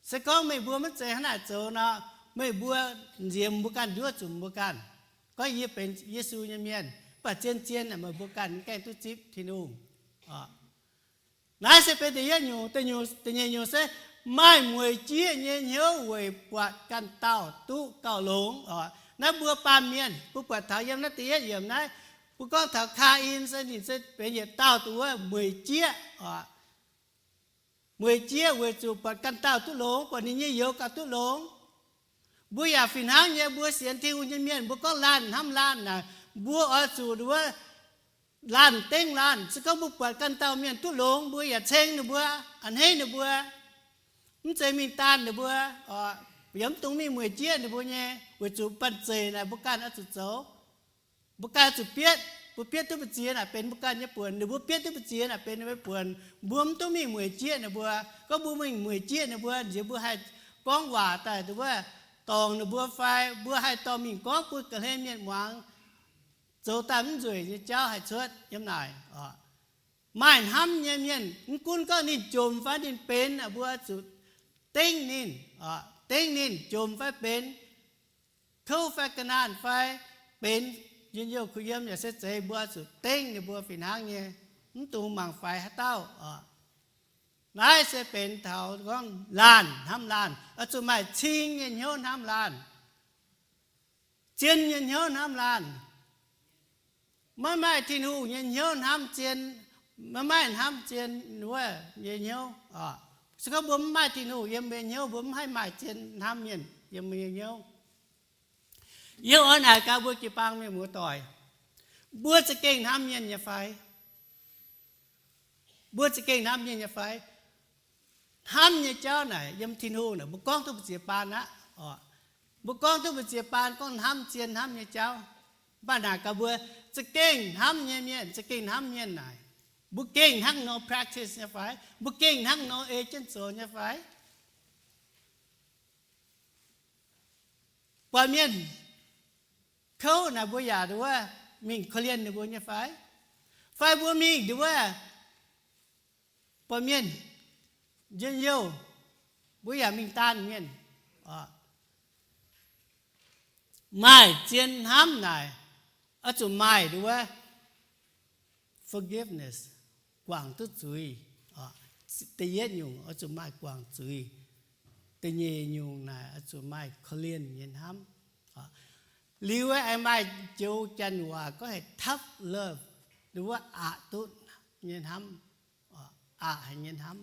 Se gorngv meih mbuo maiv zeiz hnangv naaic zoux nor, meih mbuo nziex mbuo ganh nduov zuqc mbuo ganh. Gorngv yie benx Yesu nyei mienh, mv baac zien-zien meih mbuo ganh mv gaengh duqv zipv Tin-Hungh. Naaiv se benx da'yietv nyungc. Da'nyeic nyungc se maaih mueic jieqv nyei hnyouv weic buatc ganh dauh duqv gauh longx oc. Naaiv mbuo baamh mienh, mbuo buatc taux yiem naaiv da'yietv yiemc naaiv, mbuo gorngv taux Kaa^in se ninh se benx yietc dauh duqv wuov mueic jieqv oc. Mueic jieqv weic zuqc buatc ganh dauh duqv longx, buatc ninh nyei youz gauh duqv longx. Mbuo yaac fih hnangv nyei, mbuo sienx Tin-Hungh nyei mienh, mbuo gorngv laanh hnamv laanh naaic, mbuo oix zuqc wuov laanh dengv laanh. Se gorngv mbuo buatc ganh dauh mienh duqv longx, mbuo yaac ceng ninh mbuo, a'hneiv ninh mbuo, mv zeiz mingh daanh ninh mbuo oc, yaac mv dungx mingh mueic jieqv ninh mbuo nyei, weic zuqc banh zeic naaic mbuo ganh oix zuqc zoux. Mbuo ganh oix zuqc bietv, mbuo bietv duqv mbu'ziex naaic benx mbuo ganh nyei buonc, ninh mbuo bietv duqv mbu'ziex naaic benx ninh mbuo buonc. Mbuo mv dungx mingh mueic jieqv ninh mbuo. Gorngv mbuo mingh mueic jieqv ninh mbuo, nziex mbuo haih gorngv waac daaih wuov dorngc ninh mbuo fai mbuo haih dorh mingh gorngv bun ga'hlen mienh muangx, zoux daaih mv nzueic nyei jauv haih cuotv yiem naaic. Maaih hnamv nyei mienh, mv gunv gorngv ninh jomc fai ninh benx, mbuo zuqc dengv ninh, dengv ninh jomc fai benx, kouv fai ga'naanh fai benx njien-youh kuh yiem yaac se zeiz, mbuo zuqc dengv ninh mbuo fih hnangv nyei, mv dungx mangc faix haaix dauh oc. Naaiv se benx taux gorngv laanh hnamv laanh, oix zuqc maaih cing nyei hnyouv hnamv laanh, zien nyei hnyouv hnamv laanh. Maiv maaih Tin-Hungh nyei hnyouv hnamv zien, maiv maaih hnamv zien wuov nyei hnyouv oc. Se gorngv mbuo mv maaih Tin-Hungh yiem mbuo nyei hnyouv, mbuo mv haih maaih zien hnamv mienh yiem mbuo nyei hnyouv. Yie oix naaic gaax mbuo jiu-baang mienh muoz-doic, mbuo za'gengh hnamv mienh nyei fai? Mbuo za'gengh hnamv mienh nyei fai? Hnamv nyei jauv naaic yiem Tin-Hungh naaic mbuo gorngv duqv mbu'ziex baan aqv oc. Mbuo gorngv duqv mbu'ziex baan gorngv hnamv zien hnamv nyei jauv. Mv baac naaic gaax mbuo, za'gengh hnamv nyei mienh, za'gengh hnamv mienh naaic, mbuo gengh hnangv nor practice nyei fai? Mbuo gengh hnangv nor ei jienv zoux nyei fai? Buatc mienh kouv naaic mbuo yaac nduov mingh korv-lienh ninh mbuo nyei fai? Fai mbuo mingh nduov buatc mienh njien-youh, mbuo yaac mingh daanh mienh? Maaih zien hnamv naaic, oix zuqc maaih nduov forgiveness, guangc duqv zuiz. Da'yietv nyungc oix zuqc maaih guangc zuiz. Da'nyeic nyungc naaic oix zuqc maaih korv-lienh nyei hnamv. Liuz aengx maaih joux Janx waac gorngv haic tough love, nduov aqc duqv nyei hnamv, aqc haic nyei hnamv.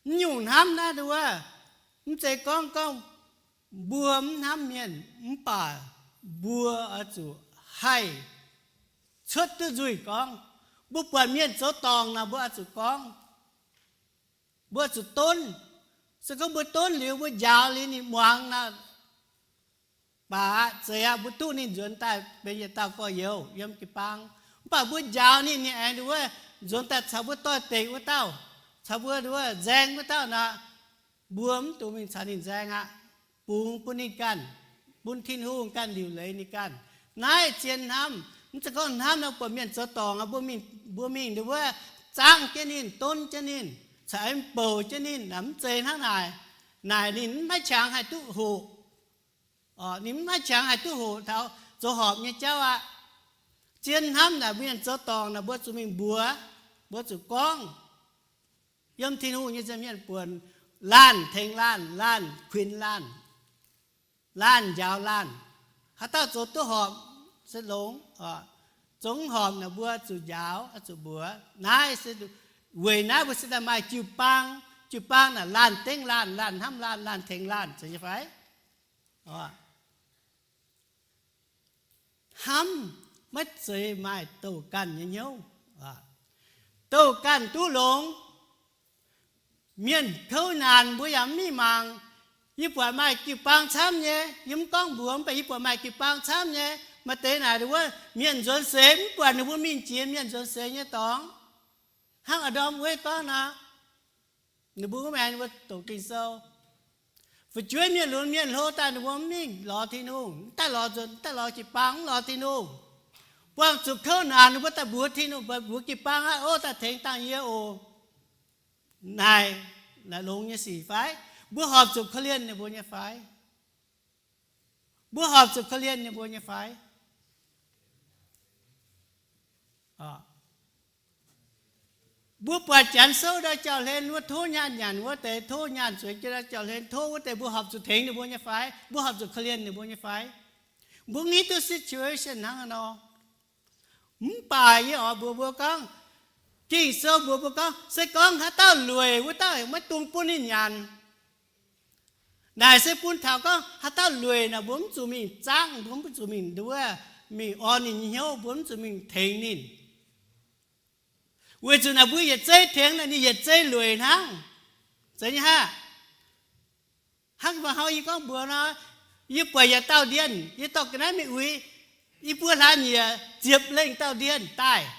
Mv nyungc hnamv naaiv nduov, mv zeiz gorngv gorngv mbuo mv hnamv mienh, mv baac mbuo oix zuqc haih cuotv duqv nzuih gorngv. Mbuo buatc mienh zoux dorngc nor, mbuo oix zuqc gorngv, mbuo oix zuqc donv. Se gorngv mbuo donv liuz, mbuo njaaux liuz ninh muangx nor, baac aqv, zeiz aqv, mbuo duqv ninh nzuonx daaih benx yietc dauh gorx-youz yiem jiu-baang. Mv baac mbuo njaaux ninh, ninh aengx nduov nzuonx daaih caux mbuo doix-dekc wuov dauh, caux mbuo nduov nzaeng wuov dauh nor, mbuo mv dungx mingh caux ninh nzaeng aqv. Bungx bun ninh ganh, bun Tin-Hungh ganh liuc leiz ninh ganh. Naaiv zien hnamv. Mv zeiz gorngv hnamv nor buatc mienh zoux dorngc, mbuo mingh, mbuo mingh nduov zaangv jienv ninh, donv jienv ninh, caux aengx bouc jienv ninh, mv zeiz hnangv naaic. Naaic ninh mv maaih qangx haih duqv hoqc. Ninh mv maaih qangx haih duqv hoqc taux zoux horpc nyei jauv aqv. Zien hnamv naaic, mienh zoux dorngc naaic, mbuo zuqc mingh mbuox, mbuo zuqc gorngv. Yiem Tin-Hungh nyei nza'hmien buonc, laanh tengx laanh, laanh kuinx laanh, laanh njaaux laanh. Haaix dauh zoux duqv horpc se longx, zoux mv horpc naaic mbuo zuqc njaaux, zuqc mbuox. Naaiv se weic naaiv mbuo se daaih maaih jiu-baang. Jiu-baang naaic laanh dengv laanh, laanh hnamv laanh, laanh tengx laanh, zeiz nyei fai? Hnamv maiv zeiz maaih douh ganh nyei hnyouv. Douh ganh duqv longx, mienh kouv naanc mbuo yaac mv mingh mangc. Yie buatc maaih jiu-baang camv nyei, yie mv gorngv mbuox, mv baac yie buatc maaih jiu-baang camv nyei. Maaih deix naaic wuov mienh nzuonx seix, mv buatc ninh mbuo mingh jiex mienh nzuonx seix nyei dorngx. Hnangv a'ndorm wuov gorngv nor, ninh mbuo mv aengx wuov doqc Ging-Sou. Fu'jueiv mienh lunx mienh hlo daaih ninh mbuo mv mingh lorz Tin-Hungh, mv daaih lorz nzuonx, mv daaih lorz jiu-baang, mv lorz Tin-Hungh. Buangh zuqc kouv naanc ninh mbuo daaih mbuox Tin-Hungh, mbuox jiu-baang aqv, ov, daaih tengx dangh yie oc. Naaic, naaic longx nyei sic fai? Mbuo horpc zuqc korv-lienh ninh mbuo nyei fai? Mbuo horpc zuqc korv-lienh ninh mbuo nyei fai? Mbuo buatc Janx souv ndau jauv-hlen wuov, tov nyaanh nyanc wuov deix, tov nyaanh zueiz jienv ndau jauv-hlen, tov wuov deix, mbuo horpc zuqc tengx ninh mbuo nyei fai? Mbuo horpc zuqc korv-lienh ninh mbuo nyei fai? Mbuo hiuv duqv situation hnangv haaix nor. Mv baac yie oix mbuox mbuo gorngv, Ging-Sou mbuox mbuo gorngv, se gorngv haaix dauh lueic, wuov dauh maiv dungx bun ninh nyanc. Naaic se bun taux gorngv haaix dauh lueic naaic, mbuo mv zuqc mingh zaangv, mbuo mv zuqc mingh nduov, mingh orn ninh nyei hnyouv, mbuo mv zuqc mingh tengx ninh. Weic zuqc naaic mbuo yietc zeiv tengx naaic, ninh yietc zeiv lueic hnangv. Zeiz nyei haav? Hnangv fai hnangv yie gorngv mbuox nor, yie buatc yietc dauh ndienh, yie dorh ga'naaiv mingh uix, yie mbuo hlaax nyieqc ziepc lengh dauh ndienh daaih.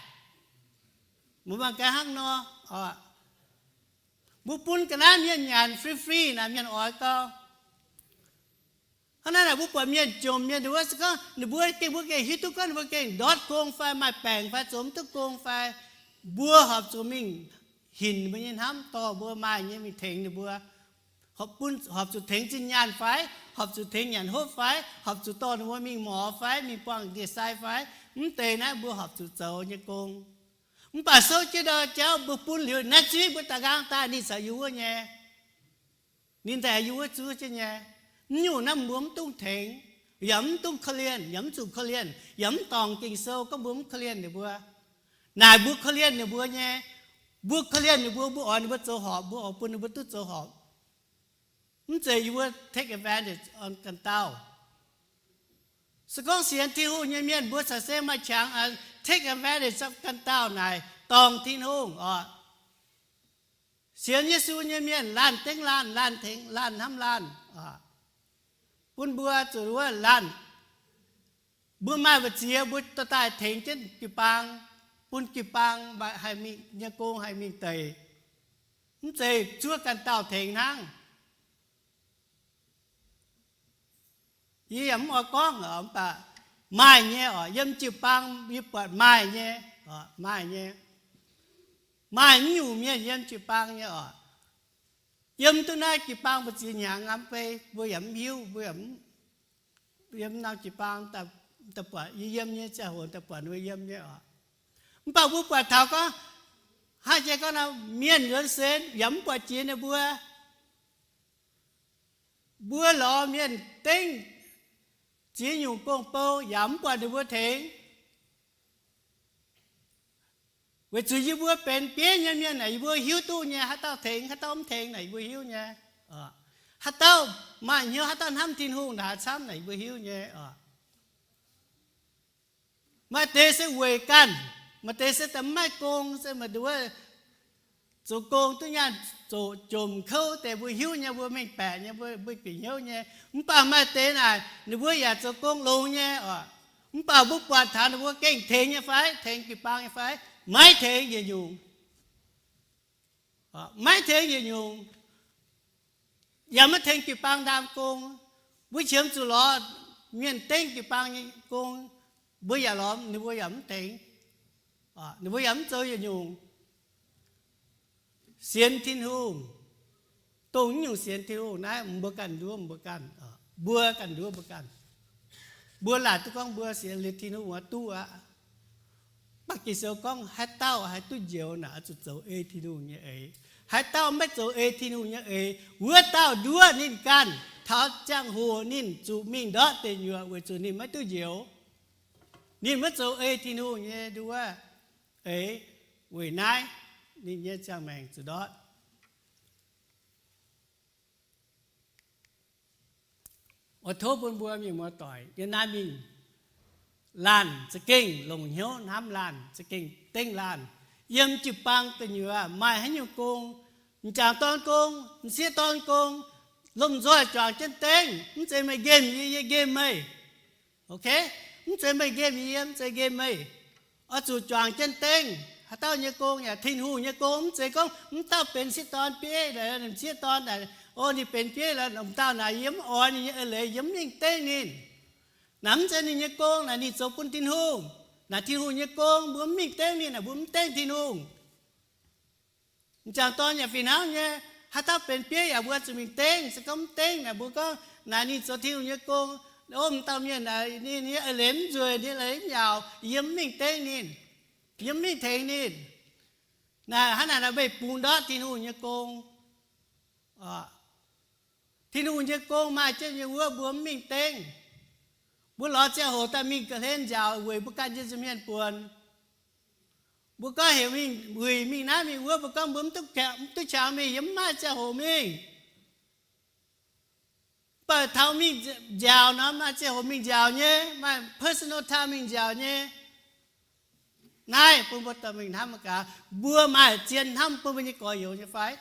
Mbuo mangc gaax hnangv nor, mbuo bun ga'naaiv mienh nyanc free free naaic, mienh oix gau. Hnangv naaiv naaic mbuo buatc mienh jomc mienh wuov se gorngv ninh mbuo gengh, mbuo gengh hiuv duqv gorngv ninh mbuo gengh ndortv gong fai maaih baengc fai zoux mv duqv gong fai, mbuo horpc zuqc mingh hinc mbuo nyei hnamv, dorh mbuo maaih nyei mingh tengx ninh mbuo. Horpc zuqc tengx zinh nyaanh fai, horpc zuqc tengx nyanc hopv fai, horpc zuqc dorh ninh mbuo mingh morz fai, mingh buangh ndie-sai fai, mv deix naaiv mbuo horpc zuqc zoux nyei gong. Mv baac souv jienv ndau jauv mbuo bun liuz naaiv zuiv mbuo da'nqaang daaih ninh caux yie wuov nyei. Ninh daaih yie wuov zuov jienv nyei. Mv nyungc naaiv mbuo mv dungx tengx, yaac mv dungx korv-lienh, yaac mv zuqc korv-lienh, yaac mv dorngc Ging-Sou gorngv mbuo mv korv-lienh ninh mbuo. Naaic mbuo korv-lienh ninh mbuo nyei. Mbuo korv-lienh ninh mbuo, mbuo oix ninh mbuo zoux horpc, mbuo oix bun ninh mbuo duqv zoux horpc. Mv zeiz yie mbuo take advantage on ganh dauh. Se gorngv sienx Tin-Hungh nyei mienh mbuo caux se maaih qangx take advantage on ganh dauh naaic dorngc Tin-Hungh oc. Sienx Yesu nyei mienh laanh dengv laanh, laanh tengx laanh hnamv laanh, bun mbuo zuqc wuov laanh. Mbuo maaih mbu'ziex mbuo dorh daaih tengx jienv jiu-baang, bun jiu-baang haih mingh nyei gong haih mingh deic. Mv zeiz zuov ganh dauh tengx hnangv. Yie yaac mv oix gorngv oc, mv baac maaih nyei oc. Yiem jiu-baang yie buatc maaih nyei, maaih nyei. Maaih mv nyungc mienh yiem jiu-baang nyei oc. Yiem duqv naaiv jiu-baang mbu'ziex hnyangx aqv, mv bei mbuo yaac mv hiuv, mbuo yaac mv, yiem norm jiu-baang daaih buatc, yie yiem nyei ziangh hoc daaih buatc ninh mbuo yiem nyei oc. Mv baac mbuo buatc taux gorngv, hnangv jiex gorngv nor, mienh nzuonx seix yaac mv buatc jiex ninh mbuo. Mbuo lorz mienh dengv ziex nyungc gong-bou yaac mv buatc ninh mbuo tengx. Weic zuqc yie mbuo benx bieiv nyei mienh naaic, yie mbuo hiuv duqv nyei, haaix dauh tengx, haaix dauh mv tengx naaic, yie mbuo hiuv nyei. Haaix dauh maaih hnyouv, haaix dauh hnamv Tin-Hungh naaic, haaix camv naaic, yie mbuo hiuv nyei oc. Maaih deix se weic ganh, maaih deix se daaih maiv gong, se maaih nduov zoux gong duqv nyaanh zoqc jomc kouv deix, mbuo hiuv nyei, mbuo mengh baeqc nyei, mbuo, mbuo bieqc hnyouv nyei. Mv baac maaih deix naaic ninh mbuo yaac zoux gong longx nyei oc. Mv baac mbuo buatc taux ninh mbuo gengh tengx nyei fai? Tengx jiu-baang nyei fai? Maiv tengx yietc nyungc. Maiv tengx yietc nyungc. Yaac maiv tengx jiu-baang ndaam gong. Mbuo qiemx zuqc lorz mienh dengv jiu-baang nyei gong, mbuo yaac lorz, ninh mbuo yaac mv tengx. Ninh mbuo yaac mv zoux yietc nyungc. Sienx Tin-Hungh, dongh nyungc sienx Tin-Hungh naaiv, mbuo ganh nduov mbuo ganh, mbuo ganh nduov mbuo ganh. Mbuo laaic duqv gorngv mbuo sienx liuz Tin-Hungh duqv aqv. Mv baac Ging-Sou gorngv haaix dauh haih duqv njoux naaic, oix zuqc zoux ei Tin-Hungh nyei eix. Haaix dauh maiv zoux ei Tin-Hungh nyei eix, wuov dauh nduov ninh ganh taux ziangh hoc ninh zuqc mingh ndortv deic nyuoqc weic zuqc ninh maiv duqv njoux. Ninh maiv zoux ei Tin-Hungh nyei nduov eix, weic naaiv ninh nyei ziangh maengc zuqc ndortv. Oix tov bun mbuo mienh muoz-doic yiem naaiv mingh laanh za'gengh longc hnyouv hnamv laanh, za'gengh dengv laanh. Yiem jiu-baang gu'nyuoz maaih haaix nyungc gong, m'jangc dorn gong, m'sieqv dorn gong, lomh nzoih juangc jienv dengv. Mv zeiz meih nqemh yie, yie nqemh meih. Ok? Mv zeiz meih nqemh yie, mv zeiz nqemh meih. Oix zuqc juangc jienv dengv. Haaix dauh nyei gong yaac Tin-Hungh nyei gong. Mv zeiz gorngv m'dauh benx sieqv dorn bieiv, m'sieqv dorn naaic, o, ninh benx bieiv lorqc, m'dauh naaic yie mv oix ninh nyei eix leiz, yie mv mingh dengv ninh. Naaic mv zeiz ninh nyei gong, naaic ninh zoux bun Tin-Hungh. Naaic Tin-Hungh nyei gong, mbuo mv mingh dengv ninh, naaic mbuo mv dengv Tin-Hungh. M'jangc dorn yaac fih hnangv nyei. Haaix dauh benx bieiv yaac mbuo zuqc mingh dengv. Se gorngv mv dengv naaic, mbuo gorngv naaic ninh zoux Tin-Hungh nyei gong, o, m'dauh mienh naaic ninh nyei eix leiz mv nzueic, ninh eix leiz mv nyaauc, yie mv mingh dengv ninh, yie mv mingh tengx ninh. Naaic hnangv naaic, naaic meih bungx ndortv Tin-Hungh nyei gong. Tin-Hungh nyei gong maaih jienv nyei wuov mbuo mv mingh dengv. Mbuo lorz ziangh hoc daaih mingh ga'hlen nziaauc weic mbuo ganh nyei nza'hmien buonc. Mbuo gorngv heuc mingh wuic mingh naaiv mingh wuov, mbuo gorngv mbuo mv duqv, mv duqv qangx mingh, yie mv maaih ziangh hoc mingh. Mv baac taux mingh nziaauc nor, maaih ziangh hoc mingh nziaauc nyei, maaih personal time mingh nziaauc nyei. Naaiv bun mbuo dorh mingh hnamv gaax, mbuo maaih zien hnamv bun mbuo nyei gorx-youz nyei fai?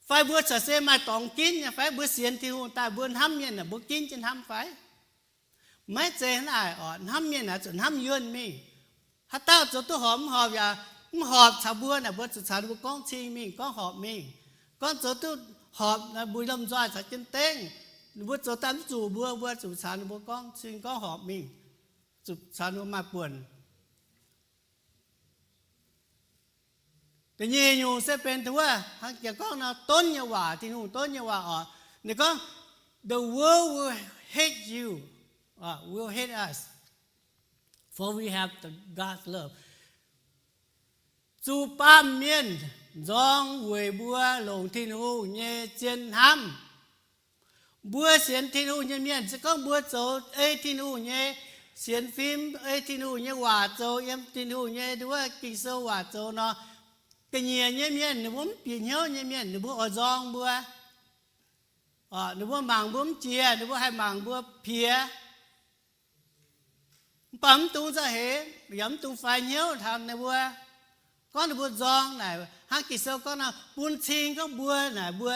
Fai mbuo corc se maaih dorngx ginv nyei fai? Mbuo sienx Tin-Hungh daaih mbuo hnamv mienh naaic mbuo ginv jienv hnamv fai? Maiv zeiz hnangv naaic oc. Hnamv mienh naaic zuqc hnamv yuonh mingh. Haaix dauh zoux duqv horpc mv horpc yaac mv horpc caux mbuo naaic, mbuo zuqc caux ninh mbuo gorngv cing mingh, gorngv horpc mingh. Gorngv zoux duqv horpc, mbuo lomh nzoih caux jienv dengv. Ninh mbuo zoux daaih mv zuqc mbuo, mbuo zuqc caux ninh mbuo gorngv cing gorngv horpc mingh, zuqc caux ninh mbuo maaih buonc. Da'nyeic nyungc se benx wuov hnangv jiex gorngv nor, donv nyei waac, Tin-Hungh donv nyei waac oc. Ninh gorngv, the world will hate you, will hate us, for we have the God's love. Zuqc baamh mienh nzorng weic mbuo longc Tin-Hungh nyei zien hnamv. Mbuo sienx Tin-Hungh nyei mienh, se gorngv mbuo zoux ei Tin-Hungh nyei sienx fim, ei Tin-Hungh nyei waac zoux, yiem Tin-Hungh nyei nduov Ging-Sou waac zoux nor, ga'nyiec nyei mienh, ninh mbuo mv bieqc hnyouv nyei mienh, ninh mbuo oix nzorng mbuo. Ninh mbuo mangc mbuo mv jiex, ninh mbuo haih mangc mbuo piex. Mv baac mv dungx za'heix yaac mv dungx faix hnyouv taux ninh mbuo. Gorngv ninh mbuo nzorng naaic, hnangv Ging-Sou gorngv nor, bun cing gorngv mbuo naaic, mbuo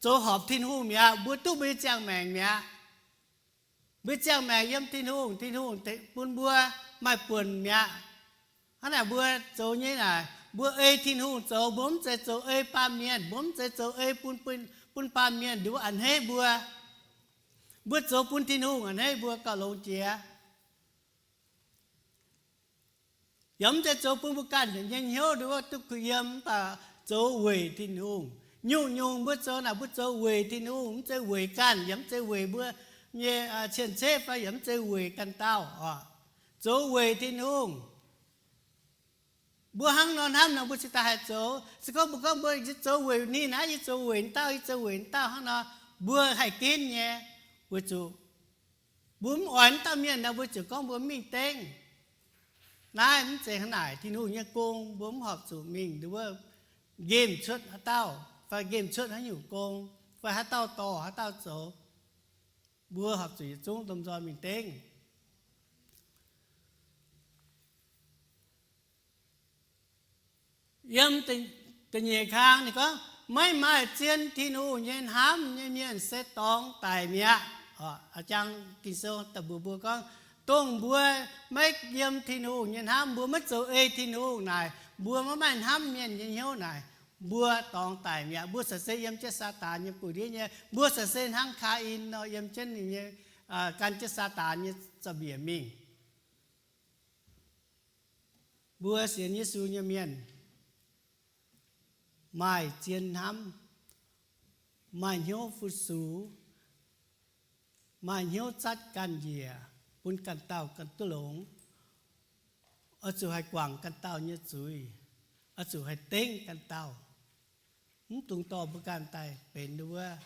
zoux horpc Tin-Hungh mi'aqv, mbuo duqv mbuo nyei ziangh maengc mi'aqv. Mbuo ziangh maengc yiem Tin-Hungh, Tin-Hungh bun mbuo maaih buonc mi'aqv. Hnangv naaic mbuo zoux nyei naaic, mbuo ei Tin-Hungh zoux, mbuo mv zeiz zoux ei baamh mienh, mbuo mv zeiz zoux ei bun, bun baamh mienh nduov a'hneiv mbuo. Mbuo zoux bun Tin-Hungh a'hneiv mbuo gauh longx jiex. Yaac mv zeiz zoux bun mbuo ganh nyei hnyouv nduov duqv kuh yiem, mv baac zoux weic Tin-Hungh. Nyungc-nyungc mbuo zoux naaic mbuo zoux weic Tin-Hungh, mv zeiz weic ganh, yaac mv zeiz weic mbuo nyei cien-ceqv fai yaac mv zeiz weic ganh dauh oc. Zoux weic Tin-Hungh. Mbuo hnangv nor hnamv nor mbuo cingx daaih haih zoux. Se gorngv mbuo gorngv mbuo yie zoux weic ninh naaiv, yie zoux weic dauh, yie zoux weic dauh hnangv nor, mbuo haih ginv nyei. Weic zuqc mbuo mv oix dauh mienh nor, mbuo ziouc gorngv mbuo mv mingh dengv. Naaiv mv zeiz hnangv naaic. Tin-Hungh nyei gong mbuo mv horpc zuqc mingh nduov nqemh cuotv haaix dauh, fai nqemh cuotv haaix nyungc gong, fai haaix dauh dorh haaix dauh zoux. Mbuo horpc zuqc yietc zungv lomh nzoih mingh dengv. Yiem da'nyeic kang ninh gorngv, maiv maaih zien Tin-Hungh nyei hnamv nyei mienh se dorngx daic mi'aqv. Jang Ging-Sou daaih mbuox mbuo gorngv, dongh mbuo maiv yiem Tin-Hungh nyei hnamv, mbuo maiv zoux ei Tin-Hungh naaic, mbuo maiv maaih hnamv mienh nyei hnyouv naaic, mbuo dorngx daic mi'aqv. Mbuo caux se yiem jienv Saadaan nyei buoz-ndiev nyei, mbuo caux se hnangv Kaa^in nor, yiem jienv ninh nyei, gan jienv Saadaan nyei za'biec mingh. Mbuo sienx Yesu nyei mienh maaih zien hnamv, maaih hnyouv fu-sux, maaih hnyouv zatv ganh njiec bun ganh dauh ganh duqv longx. Oix zuqc haih guangc ganh dauh nyei zuiz, oix zuqc haih dengv ganh dauh. Mv dungx dorh mbuo ganh daaih benx wuov,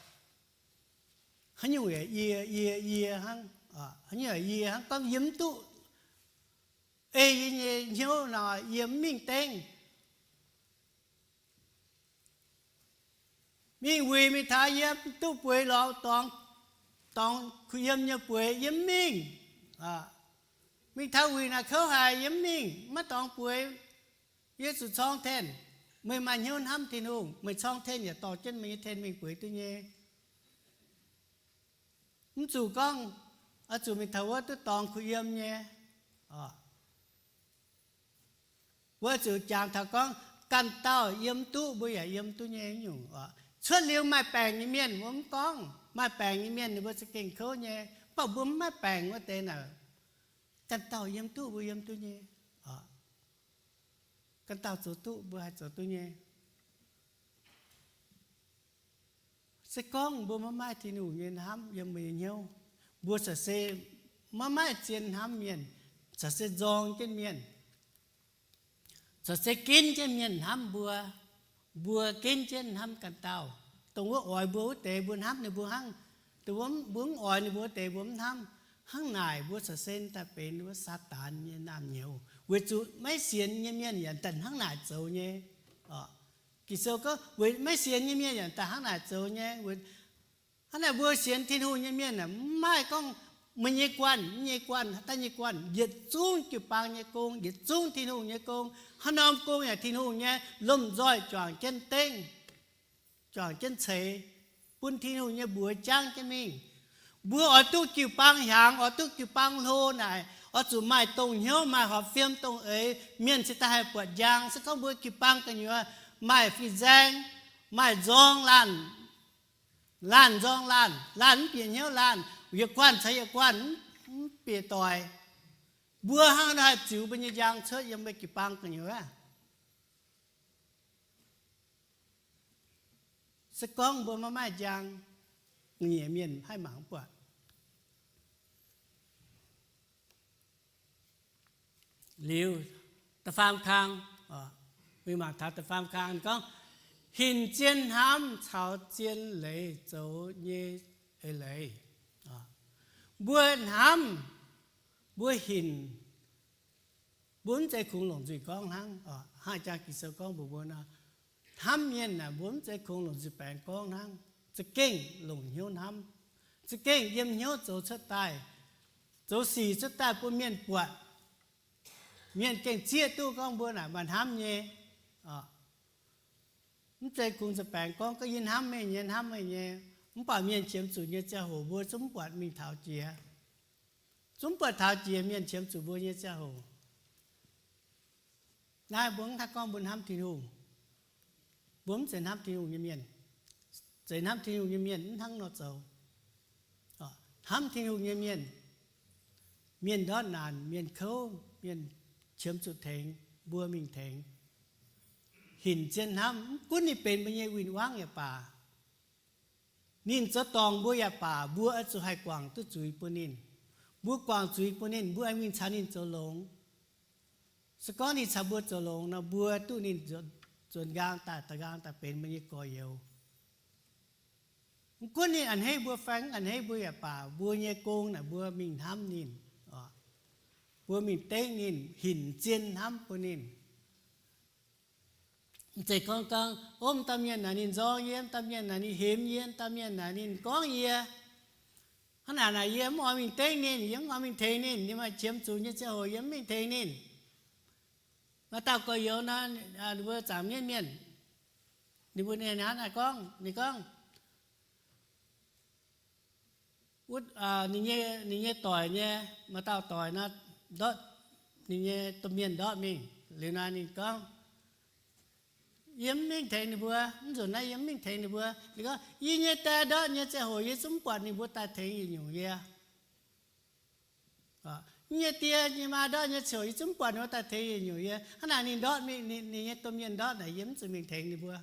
haaix nyungc yaac yie, yie, yie hnangv, haaix nyungc yaac yie hnangv, gorngv yie mv duqv ei yie nyei hnyouv nor, yie mv mingh dengv. Mingh wuic mingh taux yie mv duqv bueix lorz dorngx, dorngx kuh yiem nyei bueix, yie mv mingh. Mingh taux wuic naaic kouv haic, yie mv mingh, maiv dorngx bueix. Yie zuqc corng ten. Meih maaih hnyouv hnamv Tin-Hungh, meih corng ten yaac dorh jienv meih nyei ten mingh bueix duqv nyei. Mv zuqc gorngv, oix zuqc mingh taux wuov duqv dorngx kuh yiem nyei. Mbuo zuqc jangx taux gorngv ganh dauh yiem duqv, mbuo yaac yiem duqv nyei nyungc oc. Cuotv liuz maaih baengc nyei mienh mbuo mv gorngv. Maaih baengc nyei mienh ninh mbuo za'gengh kouv nyei, mv baac mbuo mv maaih baengc wuov deix naaic, ganh dauh yiem duqv mbuo yiem duqv nyei. Ganh dauh zoux duqv mbuo haih zoux duqv nyei. Se gorngv mbuo maiv maaih Tin-Hungh nyei hnamv yiem mbuo nyei hnyouv, mbuo caux se maiv maaih zien hnamv mienh, caux se nzorng jienv mienh, caux se ginv jienv mienh hnamv mbuo, mbuo ginv jienv hnamv ganh dauh. Dongh wuov oix mbuo wuov deix mbuo hnamv ninh mbuo hnangv, dongh wuov mbuo mv oix ninh mbuo wuov deix mbuo mv hnamv. Hnangv naaic mbuo caux se daaih benx wuov Saadaan nyei naamh nyouz, weic zuqc maiv sienx nyei mienh yaac daaih hnangv naaic zoux nyei. Ging-Sou gorngv weic maiv sienx nyei mienh yaac daaih hnangv naaic zoux nyei. Hnangv naaic mbuo sienx Tin-Hungh nyei mienh aah, mv maaih gorngv meih nyei guanh, mv nyei guanh, daaih nyei guanh, yietc zungv jiu-baang nyei gong, yietc zungv Tin-Hungh nyei gong, haaix norm gong yaac Tin-Hungh nyei, lomh nzoih juangc jienv dengv, juangc jienv ceix, bun Tin-Hungh nyei mbuox jangv jienv mingh. Mbuo oix duqv jiu-baang hiaangx, oix duqv jiu-baang hlo naaic, oix zuqc maaih dongh hnyouv, maaih horpc fiem dongh eix, mienh cingx daaih haih buatc njang. Se gorngv mbuo jiu-baang gu'nyuoz maaih fin-saeng, maaih nzorng laanh, laanh nzorng laanh, laanh mv bieqc hnyouv laanh, yietc guanh caux yietc guanh mv bieqc doic, mbuo hnangv nor haih ziux mbuo nyei njang cuotv yiem mbuo jiu-baang gu'nyuoz aqv. Se gorngv mbuo maiv maaih njang, nyiec mienh haih mangc buatc. Liuz, da'faam kang, mingh mangc taux da'faam kang gorngv, hinc zien hnamv caux zien leiz zoux nyei eix leiz. Mbuo hnamv, mbuo hinc, mbuo mv zeiz kungx longc nzuih gorngv hnangv. Hnangv jang Ging-Sou gorngv mbuox mbuo nor, hnamv mienh aah, mbuo mv zeiz kungx longc nzuih baengx gorngv hnangv. Za'gengh longc hnyouv hnamv, za'gengh yiem hnyouv zoux cuotv daaih, zoux sic cuotv daaih bun mienh buatc. Mienh gengh zieqv duqv gorngv mbuo naaic maaih hnamv nyei. Mv zeiz kungx nzuih baengx gorngv, gorngv yie hnamv meih nyei, hnamv meih nyei. Mv baac mienh qiemx zuqc nyei ziangh hoc mbuo zungv mv buatc mingh taux jiex. Zungv mv buatc taux jiex mienh qiemx zuqc mbuo nyei ziangh hoc. Naaiv mbuo mv haih gorngv mbuo hnamv Tin-Hungh. Mbuo mv zeiz hnamv Tin-Hungh nyei mienh. Zeiz hnamv Tin-Hungh nyei mienh mv hnangv nor zoux. Hnamv Tin-Hungh nyei mienh, mienh ndortv naanc, mienh kouv, mienh qiemx zuqc tengx, mbuo mingh tengx. Hinc zien hnamv, mv gunv ninh benx mbuo nyei win-wangv yaac baac, ninh zoux dorngc mbuo yaac baac, mbuo oix zuqc haih guangc duqv zuiz bun ninh. Mbuo guangc zuiz bun ninh, mbuo aengx mingh caux ninh zoux longx. Se gorngv ninh caux mbuo zoux longx nor, mbuo duqv ninh nzuonx nqaang daaih, da'nqaang daaih benx mbuo nyei gorx-youz. Mv gunv ninh a'hneiv mbuo fai mv a'hneiv mbuo yaac baac, mbuo nyei gong naaic mbuo mingh hnamv ninh. Mbuo mingh dengv ninh, hinc zien hnamv bun ninh. Mv zeiz gorngv, gorngv, ov, m'dauh mienh naaic ninh nzorng yie, m'dauh mienh naaic ninh hemx yie, m'dauh mienh naaic ninh gorngv yie. Hnangv naaic naaic yie mv oix mingh dengv ninh, yie mv oix mingh tengx ninh. Ninh maaih qiemx zuqc nyei ziangh hoc yie mv mingh tengx ninh. Maaih dauh gorx-youz nor, ninh mbuo zaangc mienv mienh, ninh mbuo ninh hnangv naaiv gorngv, ninh gorngv, wuov, ninh nyei doic nyei, maaih dauh doic nor, ndortv ninh nyei domh mienh ndortv mingh. Liuz nor ninh gorngv, yie mv mingh tengx ninh mbuo, mv nzunc naaiv yie mv mingh tengx ninh mbuo. Ninh gorngv, yie nyei die ndortv nyei ziangh hoc yie zungv mv buatc ninh mbuo daaih tengx yietc nyungc yie. Yie nyei die nyei maa ndortv nyei ziangh hoc yie zungv mv buatc ninh mbuo daaih tengx yietc nyungc yie. Hnangv naaic ninh ndortv mingh, ninh nyei domh mienh ndortv naaic, yie mv zuqc mingh tengx ninh mbuo.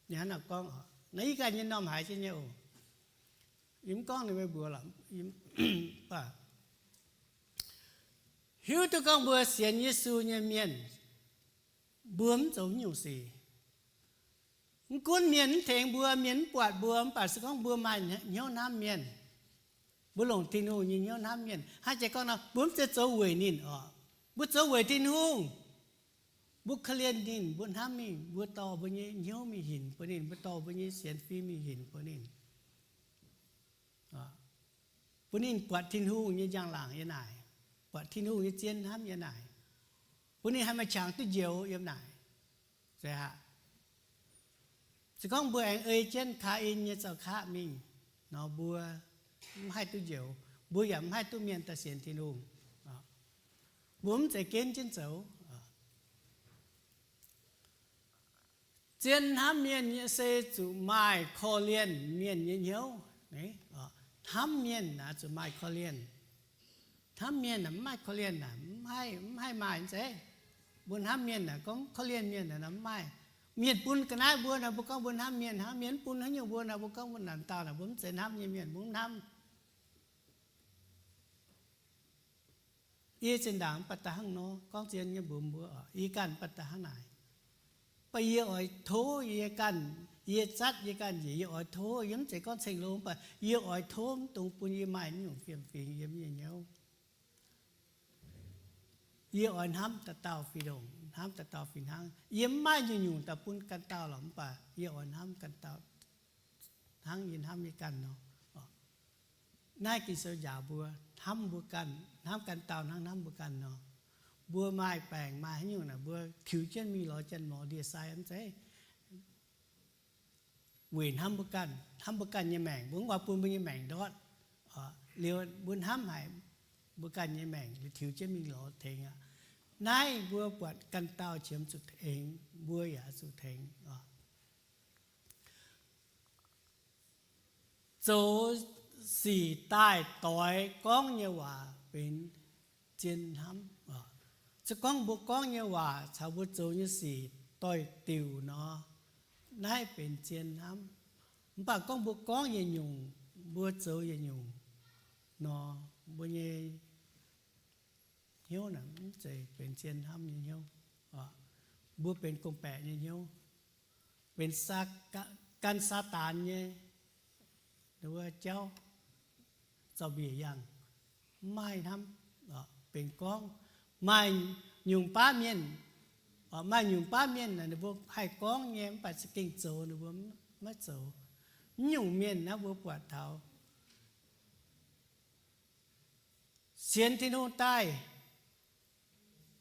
Ninh hnangv naaic gorngv oc. Naaiv yie ganh nyei m'normh haiz jienv nyei oc. Yie mv gorngv ninh mbuo mbuox lorqc, mv baac hiuv duqv gorngv mbuo sienx Yesu nyei mienh, mbuo mv zoux nyungc sic. Mv gunv mienh mv tengx mbuo, mienh mv buatc mbuo, mv baac se gorngv mbuo maaih hnyouv hnamv mienh, mbuo longc Tin-Hungh nyei hnyouv hnamv mienh, hnangv jiex gorngv nor, mbuo mv zeiz zoux weic ninh oc. Mbuo zoux weic Tin-Hungh. Mbuo korv-lienh ninh, mbuo hnamv mingh, mbuo dorh mbuo nyei hnyouv mingh hinc bun ninh, mbuo dorh mbuo nyei sienx fim mingh hinc bun ninh. Bun ninh buatc Tin-Hungh nyei njang-laangc yiem naaic, buatc Tin-Hungh nyei zien hnamv yiem naaic, bun ninh haih maaih qangx duqv njoux yiem naaic. Zeiz aqv. Se gorngv mbuo aengx ei jienv Kaa^in nyei zaux-kaqv mingh nor, mbuo mv haih duqv njoux, mbuo yaac mv haih duqv mienh daaih sienx Tin-Hungh. Mbuo mv zeiz genv jienv zoux. Zien hnamv mienh nyei se zuqc maaih korv-lienh mienh nyei hnyouv. Hnamv mienh naaic zuqc maaih korv-lienh. Hnamv mienh naaic mv maaih korv-lienh naaic mv haih, mv haih maaih zeiv. Mbuo hnamv mienh naaic gorngv korv-lienh mienh naaic mv maaih. Mienh bun ga'naaiv mbuo naaic, mbuo gorngv mbuo hnamv mienh hnangv, mienh mv bun haaix nyungc mbuo naaic, mbuo gorngv mbuo naaic dauh naaic mbuo mv zeiz hnamv nyei mienh, mbuo mv hnamv. Yie zinh ndaangc mv baac da'hnangv nor gorngv zien nyei mbuox mbuo, yie ganh mv baac da'hnangv naaic. Mv baac yie oix tov yie ganh, yie zatv yie ganh njiec, yie oix tov, yie mv zeiz gorngv ceng-lo, mv baac yie oix tov mv dungx bun yie maaih naaiv nyungc fiem-fingx yiem yie nyei hnyouv. Yie oix hnamv dauh dauh fih ndongc, hnamv dauh dauh fih hnangv. Yie mv maaih nyungc-nyungc daaih bun ganh dauh lorqc, mv baac yie oix hnamv ganh dauh hnangv yie hnamv yie ganh nor. Naaiv Ging-Sou njaaux mbuo, hnamv mbuo ganh, hnamv ganh dauh hnangv hnamv mbuo ganh nor. Mbuo maaih baengc maaih haaix nyungc naaic, mbuo tiux jienv mingh lorz janx-morz ndie-sai mv zeiz. Weic hnamv mbuo ganh, hnamv mbuo ganh nyei maengc, mbuo mv oix bun mbuo nyei maengc ndortv. Liuz mbuo hnamv haic mbuo ganh nyei maengc, liuz tiux jienv mingh lorz tengx aqv. Naaiv mbuo buatc ganh dauh qiemx zuqc tengx, mbuo yaac zuqc tengx. Zoux sic daaih doix gorngv nyei waac benx zien hnamv. Se gorngv mbuo gorngv nyei waac caux mbuo zoux nyei sic doix-diuc nor, naaiv benx zien hnamv. Mv baac gorngv mbuo gorngv yietc nyungc, mbuo zoux yietc nyungc nor, mbuo nyei hnyouv naaic mv zeiz benx zien hnamv nyei hnyouv. Mbuo benx gorngv-baeqc nyei hnyouv, benx gan Saadaan nyei wuov jauv, zaux-mbiec yangh, mv maaih hnamv, benx gorngv. Maaih nyungc baav mienh, maaih nyungc baav mienh ninh mbuo haih gorngv nyei, mv baac za'gengh zoux ninh mbuo maiv zoux. Mv nyungc mienh naaiv mbuo buatc taux sienx Tin-Hungh daaih,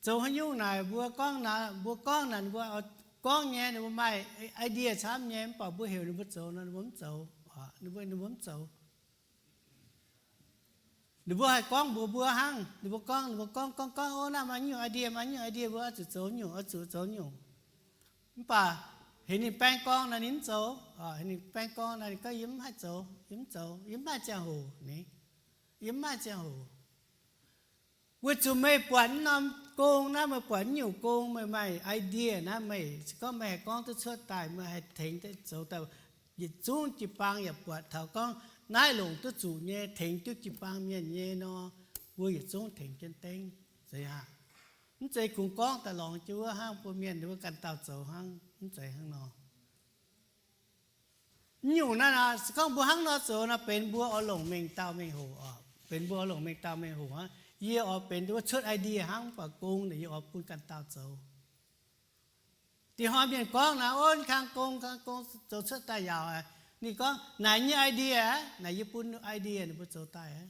zoux haaix nyungc naaic mbuo gorngv naaic, mbuo gorngv naaic ninh mbuo gorngv nyei, ninh mbuo maaih idea camv nyei, mv baac mbuo heuc ninh mbuo zoux nor ninh mbuo mv zoux. Ninh mbuo, ninh mbuo mv zoux. Ninh mbuo haih gorngv mbuox mbuo hnangv. Ninh mbuo gorngv, ninh mbuo gorngv gorngv gorngv, o, naaiv maaih nyungc idea, maaih nyungc idea, mbuo oix zuqc zoux nyungc, oix zuqc zoux nyungc. Mv baac heuc ninh baeng gorngv nor ninh mv zoux. Heuc ninh baeng gorngv nor ninh gorngv, yie mv haih zoux, yie mv zoux, yie mv maaih ziangh hoc ni, yie mv maaih ziangh hoc. Weic zuqc meih buatc norm gong naaiv, meih buatc nyungc gong, meih maaih idea naaiv, meih se gorngv meih haih gorngv duqv cuotv daaih, meih haih tengx zoux daaih, yietc zungv jiu-baang yaac buatc taux gorngv naaiv longc duqv zuqc nyei, tengx duqv jiu-baang mienh nyei nor, mbuo yietc zungv tengx jienv dengv. Zeiz aqv. Mv zeiz kungx gorngv daaih lorngx jienv wuov hnangv, bun mienh wuov ganh dauh zoux hnangv, mv zeiz hnangv nor. Mv nyungc naaiv, se gorngv mbuo hnangv nor zoux nor, benx mbuo oix longc mengh dauh mengh hoc oc. Benx mbuo oix longc mengh dauh mengh hoc aqv. Yie oix benx wuov cuotv idea hnangv, mv baac gong naaic yie oix bun ganh dauh zoux. Dinh hnoi mienh gorngv naaic, o, kang gong, kang gong zoux cuotv daaih yaauc aqv. Ninh gorngv naaic nyei idea aqv, naaic yie bun idea ninh mbuo zoux daaih aqv.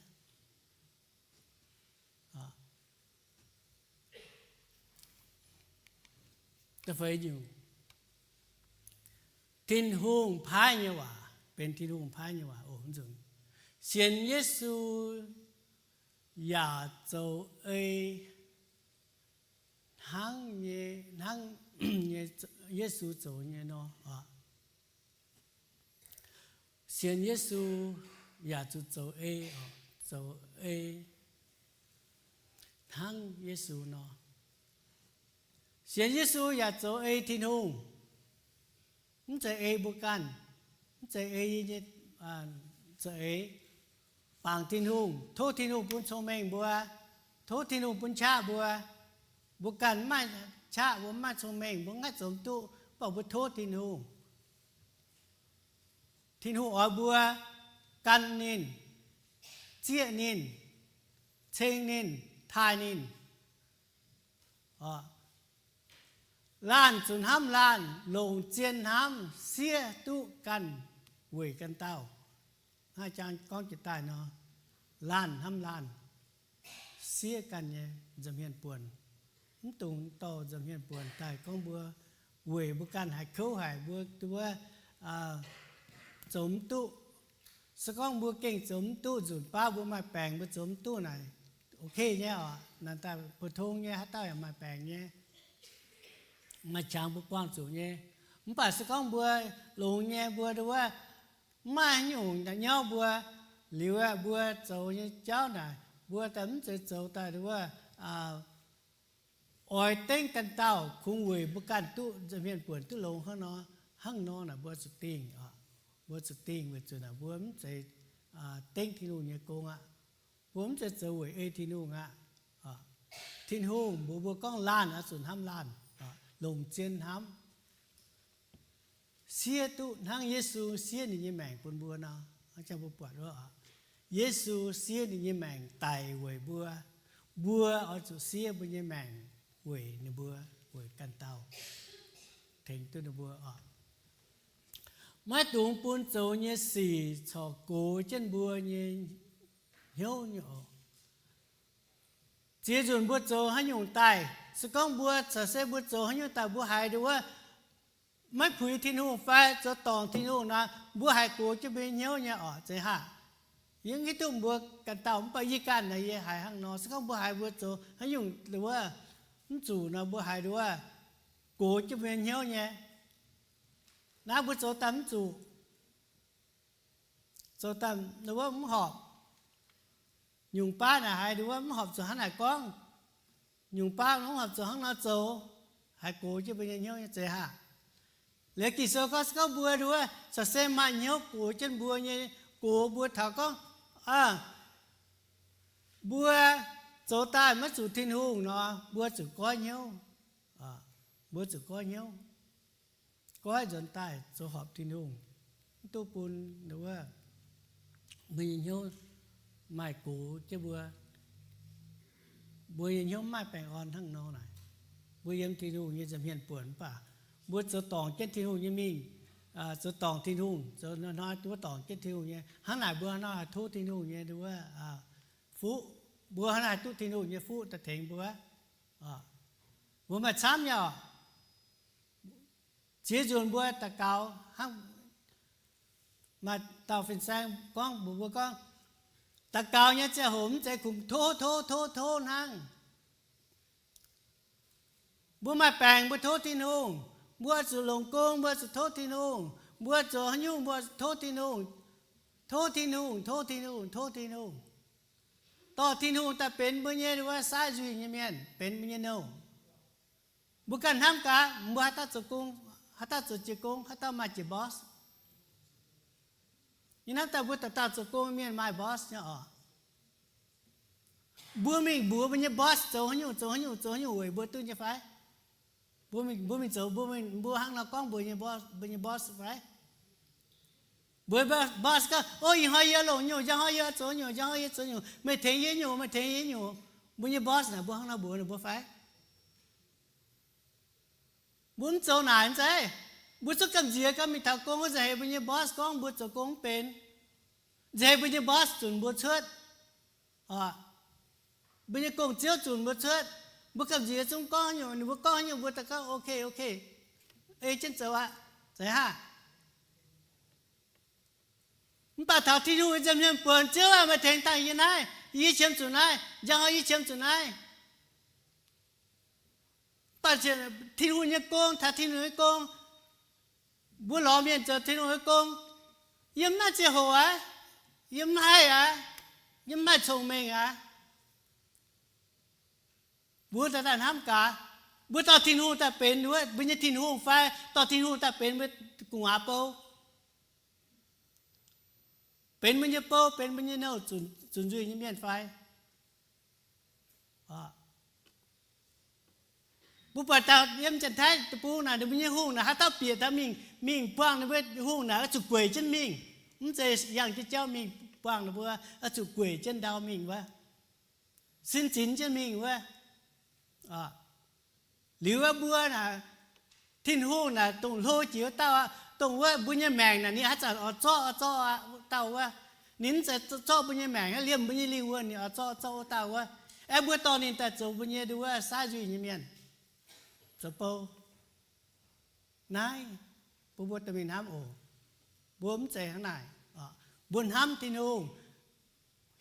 Tin-Hungh paaiv nyei waac, benx Tin-Hungh paaiv nyei waac oc. Sienx Yesu yaac zoux ei hnangv nyei, hnangv nyei Yesu zoux nyei nor. Sienx Yesu yaac zuqc zoux ei, zoux ei hnangv Yesu nor. Sienx Yesu yaac zoux ei Tin-Hungh. Mv zeiz ei mbuo ganh, mv zeiz ei nyei za'eix. Bangc Tin-Hungh, tov Tin-Hungh bun cong-mengh mbuo, tov Tin-Hungh bun qaqv mbuo. Mbuo ganh mv maaih qaqv, mbuo mv maaih cong-mengh, mbuo mv haih zoux duqv, mv baac mbuo tov Tin-Hungh. Tin-Hungh oix mbuo gan ninh, zieqv ninh, ceng ninh, taaih ninh. Laanh zuqc hnamv laanh, longc zien hnamv siev duqv ganh weic ganh dauh. Hnangv jang gorngv jiex daaih nor, laanh hnamv laanh, siev ganh nyei nza'hmien buonc. Mv dungx dorh nza'hmien buonc daaih gorngv mbuo weic mbuo ganh haiz kouv haic, mbuo wuov zoux mv duqv. Se gorngv mbuo gengh zoux mv duqv, nzunc baav mbuo maaih baengc mbuo zoux mv duqv naaic, ok nyei oc. Naaic daaih pou-tong nyei, haaix dauh yaac maaih baengc nyei, maaih qangx mbuo buangh zuqc nyei. Mv baac se gorngv mbuo longx nyei, mbuo wuov mv maaih haaix nyungc nyauv mbuo, liuz aeqv, mbuo zoux nyei jauv naaic mbuo daaih mv zeiz zoux daaih wuov oix dengv ganh dauh, kungx weic mbuo ganh duqv nza'hmien buonc duqv longx hnangv nor. Hnangv nor naaic mbuo zuqc dingh, mbuo zuqc dingh weic zuqc naaic mbuo mv zeiz dengv Tin-Hungh nyei gong aqv. Mbuo mv zeiz zoux weic ei Tin-Hungh aqv. Tin-Hungh mbuox mbuo gorngv laanh oix zuqc hnamv laanh, longc zien hnamv, siev duqv hnangv Yesu siev ninh nyei maengc bun mbuo nor. Mbuo buatc, Yesu siev ninh nyei maengc daic weic mbuo. Mbuo oix zuqc siev mbuo nyei maengc weic ninh mbuo, weic ganh dauh, tengx duqv ninh mbuo. Maiv dungx bun zoux nyei sic corc gox jienv mbuo nyei hnyouv nyei oc. Ziex nzunc mbuo zoux haaix nyungc daaih, se gorngv mbuo corc se mbuo zoux haaix nyungc daaih mbuo haiz wuov maiv puix Tin-Hungh fai zoux dorngc Tin-Hungh nor, mbuo haiz gox jienv mbuo nyei hnyouv nyei oc, zeiz haac. Yie mv hiuv duqv mbuo ganh dauh, mv baac yie ganh naaic yie haiz hnangv nor. Se gorngv mbuo haiz mbuo zoux haaix nyungc wuov mv zuqc nor, mbuo haiz wuov gox jienv mbuo nyei hnyouv nyei. Naaiv mbuo zoux daaih mv zuqc, zoux daaih wuov mv horpc. Nyungc baav naaic haiz wuov mv horpc zuqc hnangv naaic gorngv. Nyungc baav mv horpc zuqc hnangv nor zoux, haiz gox jienv mbuo nyei hnyouv nyei, zeiz haac. Liuz Ging-Sou gorngv se gorngv mbuo wuov corc se maaih hnyouv gox jienv mbuo nyei, gox mbuo taux gorngv mbuo zoux daaih maiv zuqc Tin-Hungh nor, mbuo zuqc goiv hnyouv. Mbuo zuqc goiv hnyouv, goiv nzuonx daaih zoux horpc Tin-Hungh, mv duqv bun wuov mbuo nyei hnyouv maaih gox jienv mbuo. Mbuo nyei hnyouv mv maaih baengh orn hnangv nor naaic. Mbuo yiem Tin-Hungh nyei nza'hmien buonc mv baac mbuo zoux dorngc jienv Tin-Hungh nyei mingh, zoux dorngc Tin-Hungh, zoux hnoi-hnoi mbuo dorngc jienv Tin-Hungh nyei. Hnangv naaic mbuo hnoi haih tov Tin-Hungh nyei wuov fuqv, mbuo hnoi haih duqv Tin-Hungh nyei fuqv daaih tengx mbuo. Mbuo maaih camv nyei oc. Ziex nzunc mbuo daux gaux hnangv maaih dauh fin-saeng gorngv mbuox mbuo gorngv, daux gaux nyei ziangh hoc mv zeiz kungx tov tov tov tov hnangv. Mbuo maaih baengc mbuo tov Tin-Hungh, mbuo zuqc longc gong mbuo zuqc tov Tin-Hungh, mbuo zoux haaix nyungc mbuo tov Tin-Hungh, tov Tin-Hungh, tov Tin-Hungh, tov Tin-Hungh, dorh Tin-Hungh daaih benx mbuo nyei wuov saaiv nzuih nyei mienh, benx mbuo nyei nouh. Mbuo ganh hnamv gaax, mbuo haaix dauh zoux gong, haaix dauh zoux jiez gong, haaix dauh maaih jiez boss? Yie hnamv daaih mbuo dauh dauh zoux gong mienh maaih boss nyei oc. Mbuo mingh mbuox mbuo nyei boss zoux haaix nyungc, zoux haaix nyungc, zoux haaix nyungc weic mbuo duqv nyei fai? Mbuo mingh, mbuo mingh zoux, mbuo mingh, mbuo hnangv nor gorngv mbuox mbuo nyei boss fai? Mbuo boss gorngv, o, ih hnoi yie longc nyungc, njang hnoi yie zoux nyungc, njang hnoi yie zoux nyungc, meih tengx yie nyungc, meih tengx yie nyungc. Mbuo nyei boss naaic mbuo hnangv nor mbuox ninh mbuo fai? Mbuo mv zoux naaic zeiz. Mbuo zungv gamh nziex gau mingh taux gong, nzauh heix mbuo nyei boss gorngv mbuo zoux gong mv benx. Nzauh heix mbuo nyei boss zunc mbuo cuotv, mbuo nyei gong-ziouv zunc mbuo cuotv. Mbuo gamh nziex zungv gorngv nyungc, ninh mbuo gorngv nyungc mbuo daaih gorngv, ok, ok, ei jienv zoux aqv, zeiz haav. Mv baac taux Tin-Hungh nyei nza'hmien buonc, Ziouv aah, meih tengx dangh yie naaiv, yie qiemx zuqc naaiv, njang oc, yie qiemx zuqc naaiv. Mv baac Tin-Hungh nyei gong, taux Tin-Hungh nyei gong, mbuo lorz mienh zoux Tin-Hungh nyei gong, yie mv maaih ziangh hoc aqv, yie mv haih aqv, yie mv maaih cong-mengh aqv. Mbuo daaih daaih hnamv gaax, mbuo dorh Tin-Hungh daaih benx wuov mbuo nyei Tin-Hungh fai dorh Tin-Hungh daaih benx mbuo gu'nguaaz bou, benx mbuo nyei bou, benx mbuo nyei nouh, zunc nzuih nyei mienh fai? Mbuo buatc dauh yiem Janx-Taiv deic-bung naaic, ninh mbuo nyei hungh naaic haaix dauh bieqc daaih mingh, mingh buangh ninh mbuo hungh naaic oix zuqc gueic jienv mingh. Mv zeiz yangh jienv jauv mingh buangh ninh mbuo, oix zuqc gueic jienv ndau mingh wuov, sin zinx jienv mingh wuov. Liuz wuov mbuo naaic, Tin-Hungh naaic dongh hlo jiex wuov dauh aqv. Dongh wuov mbuo nyei maengc naaic ninh haaix zanc oix zorqv oix zorqv dauh wuov. Ninh mv zeiz zorqv mbuo nyei maengc aqv, liemh mbuo nyei lingh wuonh ninh oix zorqv zorqv wuov dauh wuov. Aeqv, mbuo dorh ninh daaih zoux mbuo nyei nduov, saaiv nzuih nyei mienh, zoux bou. Naaiv, mbuo mbuo dorh mingh hnamv oc. Mbuo mv zeiz hnangv naaic. Mbuo hnamv Tin-Hungh,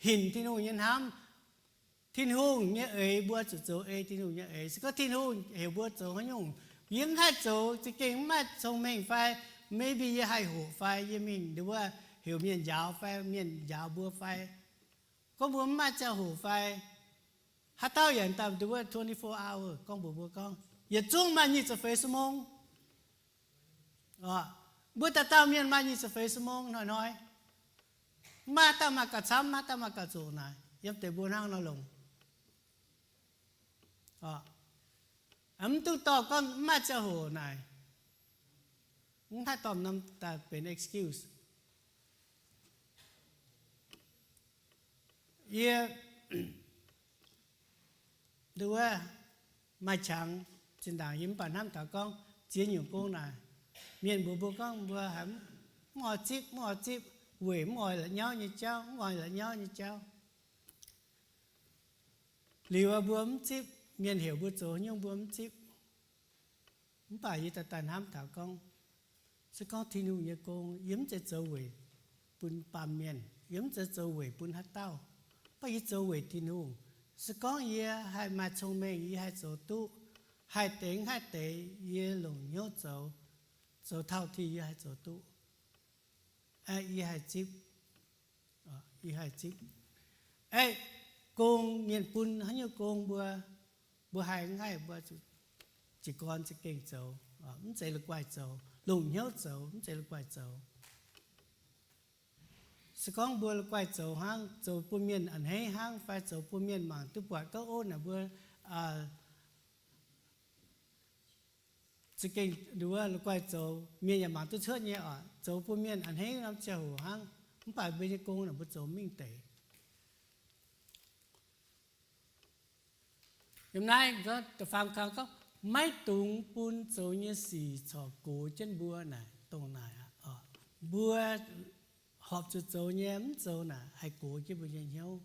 hinc Tin-Hungh nyei hnamv. Tin-Hungh nyei eix mbuo zuqc zoux ei Tin-Hungh nyei eix. Se gorngv Tin-Hungh heuc mbuo zoux haaix nyungc, yie mv haih zoux, za'gengh mv maaih cong-mengh fai, maybe yie haih hoqc fai, yie mingh nduov heuc mienh njaaux fai, mienh njaaux mbuo fai, gorngv mbuo mv maaih ziangh hoc fai, haaix dauh yaac daaih nduov twenty-four hour gorngv mbuox mbuo gorngv yietc zungv maaih nyic ziepc feix ชั่วโมง. Mbuo dauh dauh mienh maaih nyic ziepc feix ชั่วโมง hnoi-hnoi. Mv maaih dauh maaih gauh camv, mv maaih dauh maaih gauh zoqc naaic. Yiem deix mbuo hnangv nor longc. Mv duqv dorh gorngv mv maaih ziangh hoc naaic. Mv haih dorh norm daaih benx excuse. Yie nduov maaih qangx zinh ndaangc yie mv baac hnamv taux gorngv ziex nyungc gong naaic, mienh mbuox mbuo gorngv mbuo haiz mv oix zipv, mv oix zipv, weic mv oix la'nyauv nyei jauv, mv oix la'nyauv nyei jauv. Liuz mbuo mv zipv, mienh heuc mbuo zoux haaix nyungc mbuo mv zipv. Mv baac yie daaih daaih hnamv taux gorngv, se gorngv Tin-Hungh nyei gong, yie mv zeiz zoux weic bun baamh mienh, yie mv zeiz zoux weic bun haaix dauh, mv baac yie zoux weic Tin-Hungh. Se gorngv yie haih maaih cong-mengh, yie haih zoux duqv, haih deix mv haih deix, yie longc hnyouv zoux, zoux tauh ti yie haih zoux duqv. Aeqv, yie haih zipv, yie haih zipv. Aeqv, gong mienh bun haaix nyungc gong mbuo, mbuo haih mv haih mbuo zuqc jiez gorn za'gengh zoux, mv zeiz la'guaih zoux, longc hnyouv zoux, mv zeiz la'guaih zoux. Se gorngv mbuo la'guaih zoux hnangv, zoux bun mienh a'hneiv hnangv fai zoux bun mienh mangc duqv buatc gorngv, ov, naaic mbuo za'gengh nduov la'guaih zoux, mienh yaac mangc duqv cuotv nyei oc, zoux bun mienh a'hneiv norm ziangh hoc hnangv. Mv baac mbuo nyei gong naaic mbuo zoux mv mingh deix. Yiem naaiv da'faam kang gorngv, maiv dungx bun zoux nyei sic corc gox jienv mbuo naaic, dongh naaic aqv. Mbuo horpc zuqc zoux nyei mv zoux naaic haih gox jienv mbuo nyei hnyouv.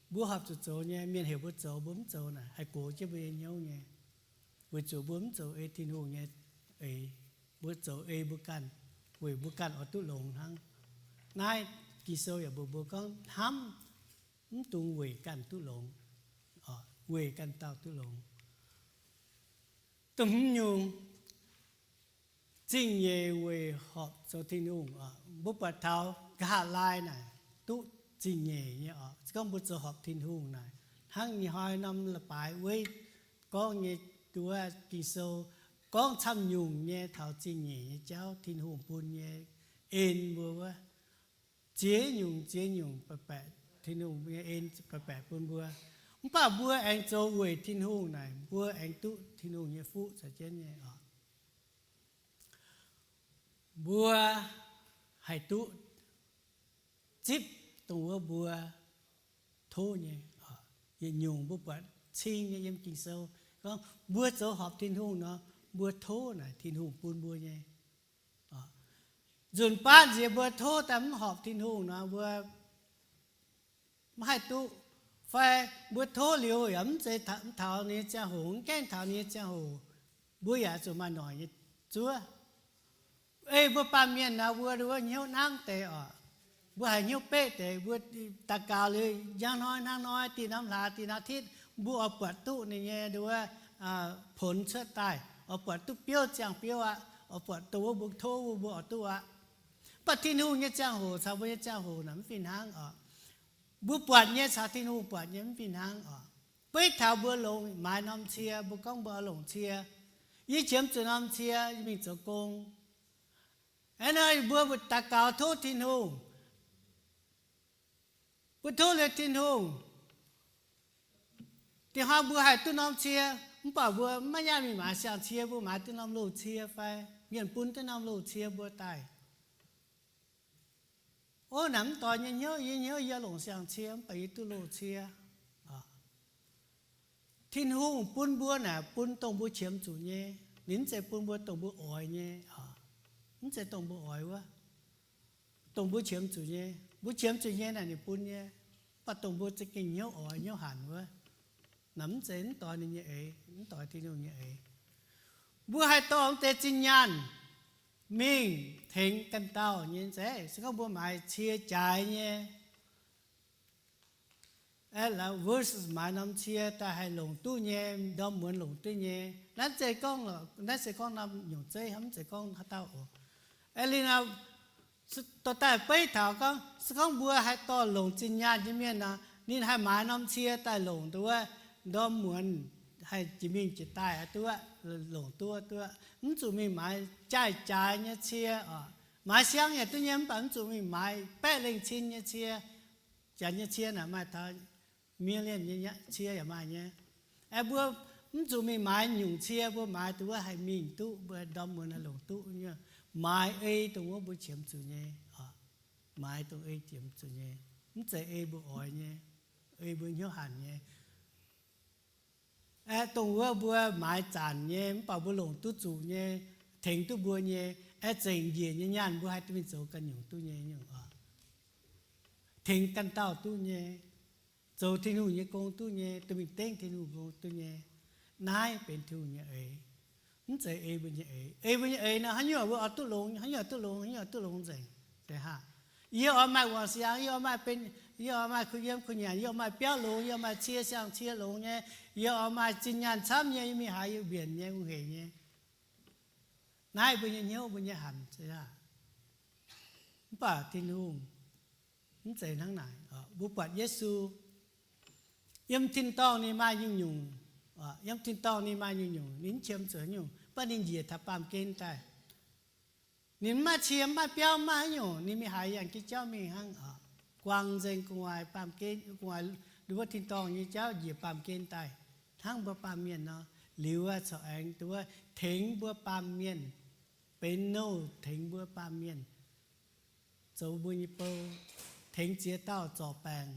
Mbuo horpc zuqc zoux nyei, mienh heuc mbuo zoux mbuo mv zoux naaic haih gox jienv mbuo nyei hnyouv nyei, weic zuqc mbuo mv zoux ei Tin-Hungh nyei eix. Mbuo zoux ei mbuo ganh, weic mbuo ganh oix duqv longx hnangv. Naaiv Ging-Sou yaac mbuox mbuo gorngv hnamv mv dungx weic ganh duqv longx, weic ganh dauh duqv longx. Da'hmz nyungc, zingh nyeic weic horpc zoux Tin-Hungh. Mbuo buatc taux nqa'haav laai naaic duqv zingh nyeic nyei oc. Se gorngv mbuo zoux horpc Tin-Hungh naaic, hnangv nyei hnoi norm la'baaix weiv gorngv nyei nduov Ging-Sou gorngv camv nyungc nyei taux zingh nyeic nyei jauv Tin-Hungh bun nyei en mbuo wuov. Ziex nyungc ziex nyungc baeqc baeqc, Tin-Hungh nyei en baeqc baeqc bun mbuo. Mv baac mbuo aengx zoux weic Tin-Hungh naaic, mbuo aengx duqv Tin-Hungh nyei fuqv caux jienv nyei oc. Mbuo haih duqv zipv dongh wuov mbuo tov nyei. Yietc nyungc mbuo buatc cing nyei yiem Ging-Sou gorngv mbuo zoux horpc Tin-Hungh nor, mbuo tov naaic Tin-Hungh bun mbuo nyei. Nzunc baav nziex mbuo tov daaih mv horpc Tin-Hungh nor, mbuo mv haih duqv Fai mbuo tov liuz yaac mv zeiz taux ninh nyei ziangh hoc, mv gaengh taux ninh nyei ziangh hoc, mbuo yaac zuqc maaih noic nyei zuov. Ei mbuo baamh mienh naaic, mbuo nduov hnyouv nangv deix oc. Mbuo haih hnyouv beqv deix, mbuo daux gaux liuz njang hnoi hnangv hnoi, dih norm hlaax dih norm titv, mbuo oix buatc duqv ninh nyei nduov ponx cuotv daaih, oix buatc duqv biouv ziangh biouv aqv, oix buatc dongh wuov mbuo tov wuov mbuo oix duqv aqv. Mv baac Tin-Hungh nyei ziangh hoc caux mbuo nyei ziangh hoc naaic mv fih hnangv oc. Mbuo buatc nyei caux Tin-Hungh buatc nyei mv fih hnangv oc. Beiv taux mbuo longc maaiz norm cie, mbuo gorngv mbuo oix longc cie, yie qiemx zuqc norm cie, yie mingh zoux gong. Aa, nor mbuo daux gaux tov Tin-Hungh, mbuo tov liuz Tin-Hungh, dih hnoi mbuo haih duqv norm cie, mv baac mbuo maiv nyaanh mingh maaiz siang-cie, mbuo maaiz duqv norm loz-cie fai mienh bun duqv norm loz-cie mbuo daaih. Ov, naaic mv doix nyei hnyouv, yie hnyouv yie longc siang-cie mv baac yie duqv loz-cie. Tin-Hungh bun mbuo naaic bun dongh mbuo qiemx zuqc nyei. Ninh mv zeiz bun mbuo dongh mbuo oix nyei. Mv zeiz dongh mbuo oix wuov, dongh mbuo qiemx zuqc nyei. Mbuo qiemx zuqc nyei naaic ninh bun nyei. Mv baac dongh mbuo za'gengh hnyouv oix hnyouv hanc wuov, naaic mv zeiz, mv doix ninh nyei eix, mv doix Tin-Hungh nyei eix. Mbuo haih dorh deix zinh nyaanh mingh tengx ganh dauh nyei nzeic. Se gorngv mbuo maaiz cie jaaix nyei, versus maaiz norm cie daaih haih longc duqv nyei, ndorm muonz longc duqv nyei. Naaiv zeiz gorngv, naaiv se gorngv norm nyungc zeiv, mv zeiz gorngv haaix dauh oc. Liuz, dorh daaih beiv taux gorngv, se gorngv mbuo haih dorh longc zinh nyaanh nyei mienh nor, ninh haih maaiz norm cie daaih longc duqv wuov, ndorm muonz haih jiex mingh jiex daaih duqv longc duqv, duqv. Mv zuqc mingh maaiz jaaix-jaaix nyei cie oc. Maaiz siang yaac duqv nyei, mv baac mv zuqc mingh maaiz baeqv lengh cin nyei cie. Janx nyei cie naaic maaih taux million nyei cie yaac maaih nyei. Aeqv, mbuo mv zuqc mingh maaiz nyungc cie, mbuo maaiz duqv wuov haih mingh duqv, mbuo ndorm muonz haih longc duqv nyei. Maaiz ei dongh wuov mbuo qiemx zuqc nyei. Maaiz dongh ei qiemx zuqc nyei, mv zeiz ei mbuo oix nyei, ei mbuo hnyouv hanc nyei. Aeqv, dongh wuov mbuo maaiz zanc nyei mv baac mbuo longc duqv zuqc nyei, tengx duqv mbuo nyei, aeqv, zengc njiec nyei nyaanh mbuo haih duqv mingh zoux ganh nyungc duqv nyei nyungc oc. Tengx ganh dauh duqv nyei, zoux Tin-Hungh nyei gong duqv nyei, duqv mingh dengv Tin-Hungh gong duqv nyei. Naaiv benx Tin-Hungh nyei eix, mv zeiz ei mbuo nyei eix. Ei mbuo nyei eix nor, haaix nyungc mbuo oix duqv longx, haaix nyungc duqv longx, haaix nyungc duqv longx nzengc. Deix haah, yie oix maaih wangc siangx, yie oix maaih, yie oix maaih kuh yiem kuh nyanc, yie oix maaih biauv longx, yie oix maaih cie siang-cie longx nyei, yie oix maaih zinh nyaanh camv nyei, yie mingh haaix yie mbienc nyei, wuov hec nyei. Naaiv mbuo nyei hnyouv, mbuo nyei hanc se aav. Mv baac Tin-Hungh mv zeiz hnangv naaic. Mbuo buatc Yesu, yiem tin-dorngh ninh maaih nyungc-nyungc, yiem tin-dorngh ninh maaih nyungc-nyungc, ninh mv qiemx zuqc haaix nyungc, mv baac ninh njiec taux baamh gen daaih. Ninh mv maaih cie, mv maaih biauv, mv maaih haaix nyungc, ninh mingh haaix yangh jienv jauv mingh hnangv oc. Guangc nzengc gu'nguaaic baamh gen, gu'nguaaic nduov wuov tin-dorngh nyei jauv njiec baamh gen daaih, hnangv mbuo baamh mienh nor. Liuz aeqv, corc aengx nduov wuov tengx mbuo baamh mienh, benx nouh tengx mbuo baamh mienh, zoux mbuo nyei bou, tengx ziex dauh zorc baengc,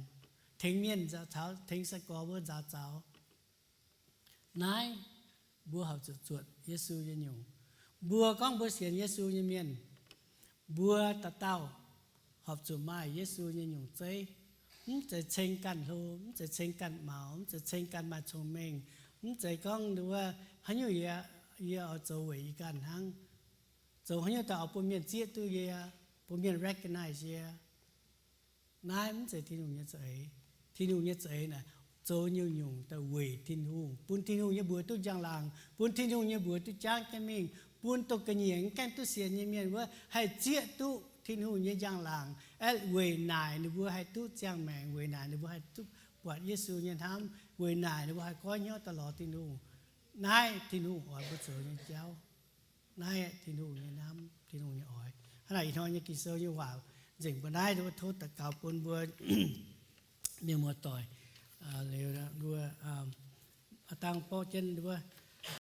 tengx mienh nzaaux zaux, tengx sai-gorx mbuo nzaaux zaux. Naaiv mbuo horpc zuqc zuotc Yesu nyei nyungc. Mbuo gorngv mbuo sienx Yesu nyei mienh, mbuo dauh dauh horpc zuqc maaih Yesu nyei nyungc zeiv. Mv zeiz ceng ganh hlo, mv zeiz ceng ganh maux, mv zeiz ceng ganh maaih cong-mengh, mv zeiz gorngv nduov wuov haaix nyungc yie, yie oix zoux weic yie ganh hnangv. Zoux haaix nyungc daaih oix bun mienh zieqv duqv yie, bun mienh recognize yie. Naaiv mv zeiz Tin-Hungh nyei za'eix. Tin-Hungh nyei za'eix naaic zoux nyungc-nyungc daaih weic Tin-Hungh, bun Tin-Hungh nyei mbuox duqv njang-laangc, bun Tin-Hungh nyei mbuox duqv jangv jienv mingh, bun dongh ga'nyiec mv gaengh duqv sienx nyei mienh wuov haih zieqv duqv Tin-Hungh nyei njang-laangc, aeqv, weic naaic ninh mbuo haih duqv ziangh maengc, weic naaic ninh mbuo haih duqv buatc Yesu nyei hnamv, weic naaic ninh mbuo haih goiv hnyouv daaih lorz Tin-Hungh. Naaiv Tin-Hungh oix mbuo zoux nyei jauv. Naaiv Tin-Hungh nyei hnamv, Tin-Hungh nyei oix. Hnangv naaic ih hnoi nyei Ging-Sou nyei waac nzengc mbuo naaiv, mbuo tov daux gaux bun mbuo mienh muoz-doic liuz mbuo dangh borqv jienv mbuo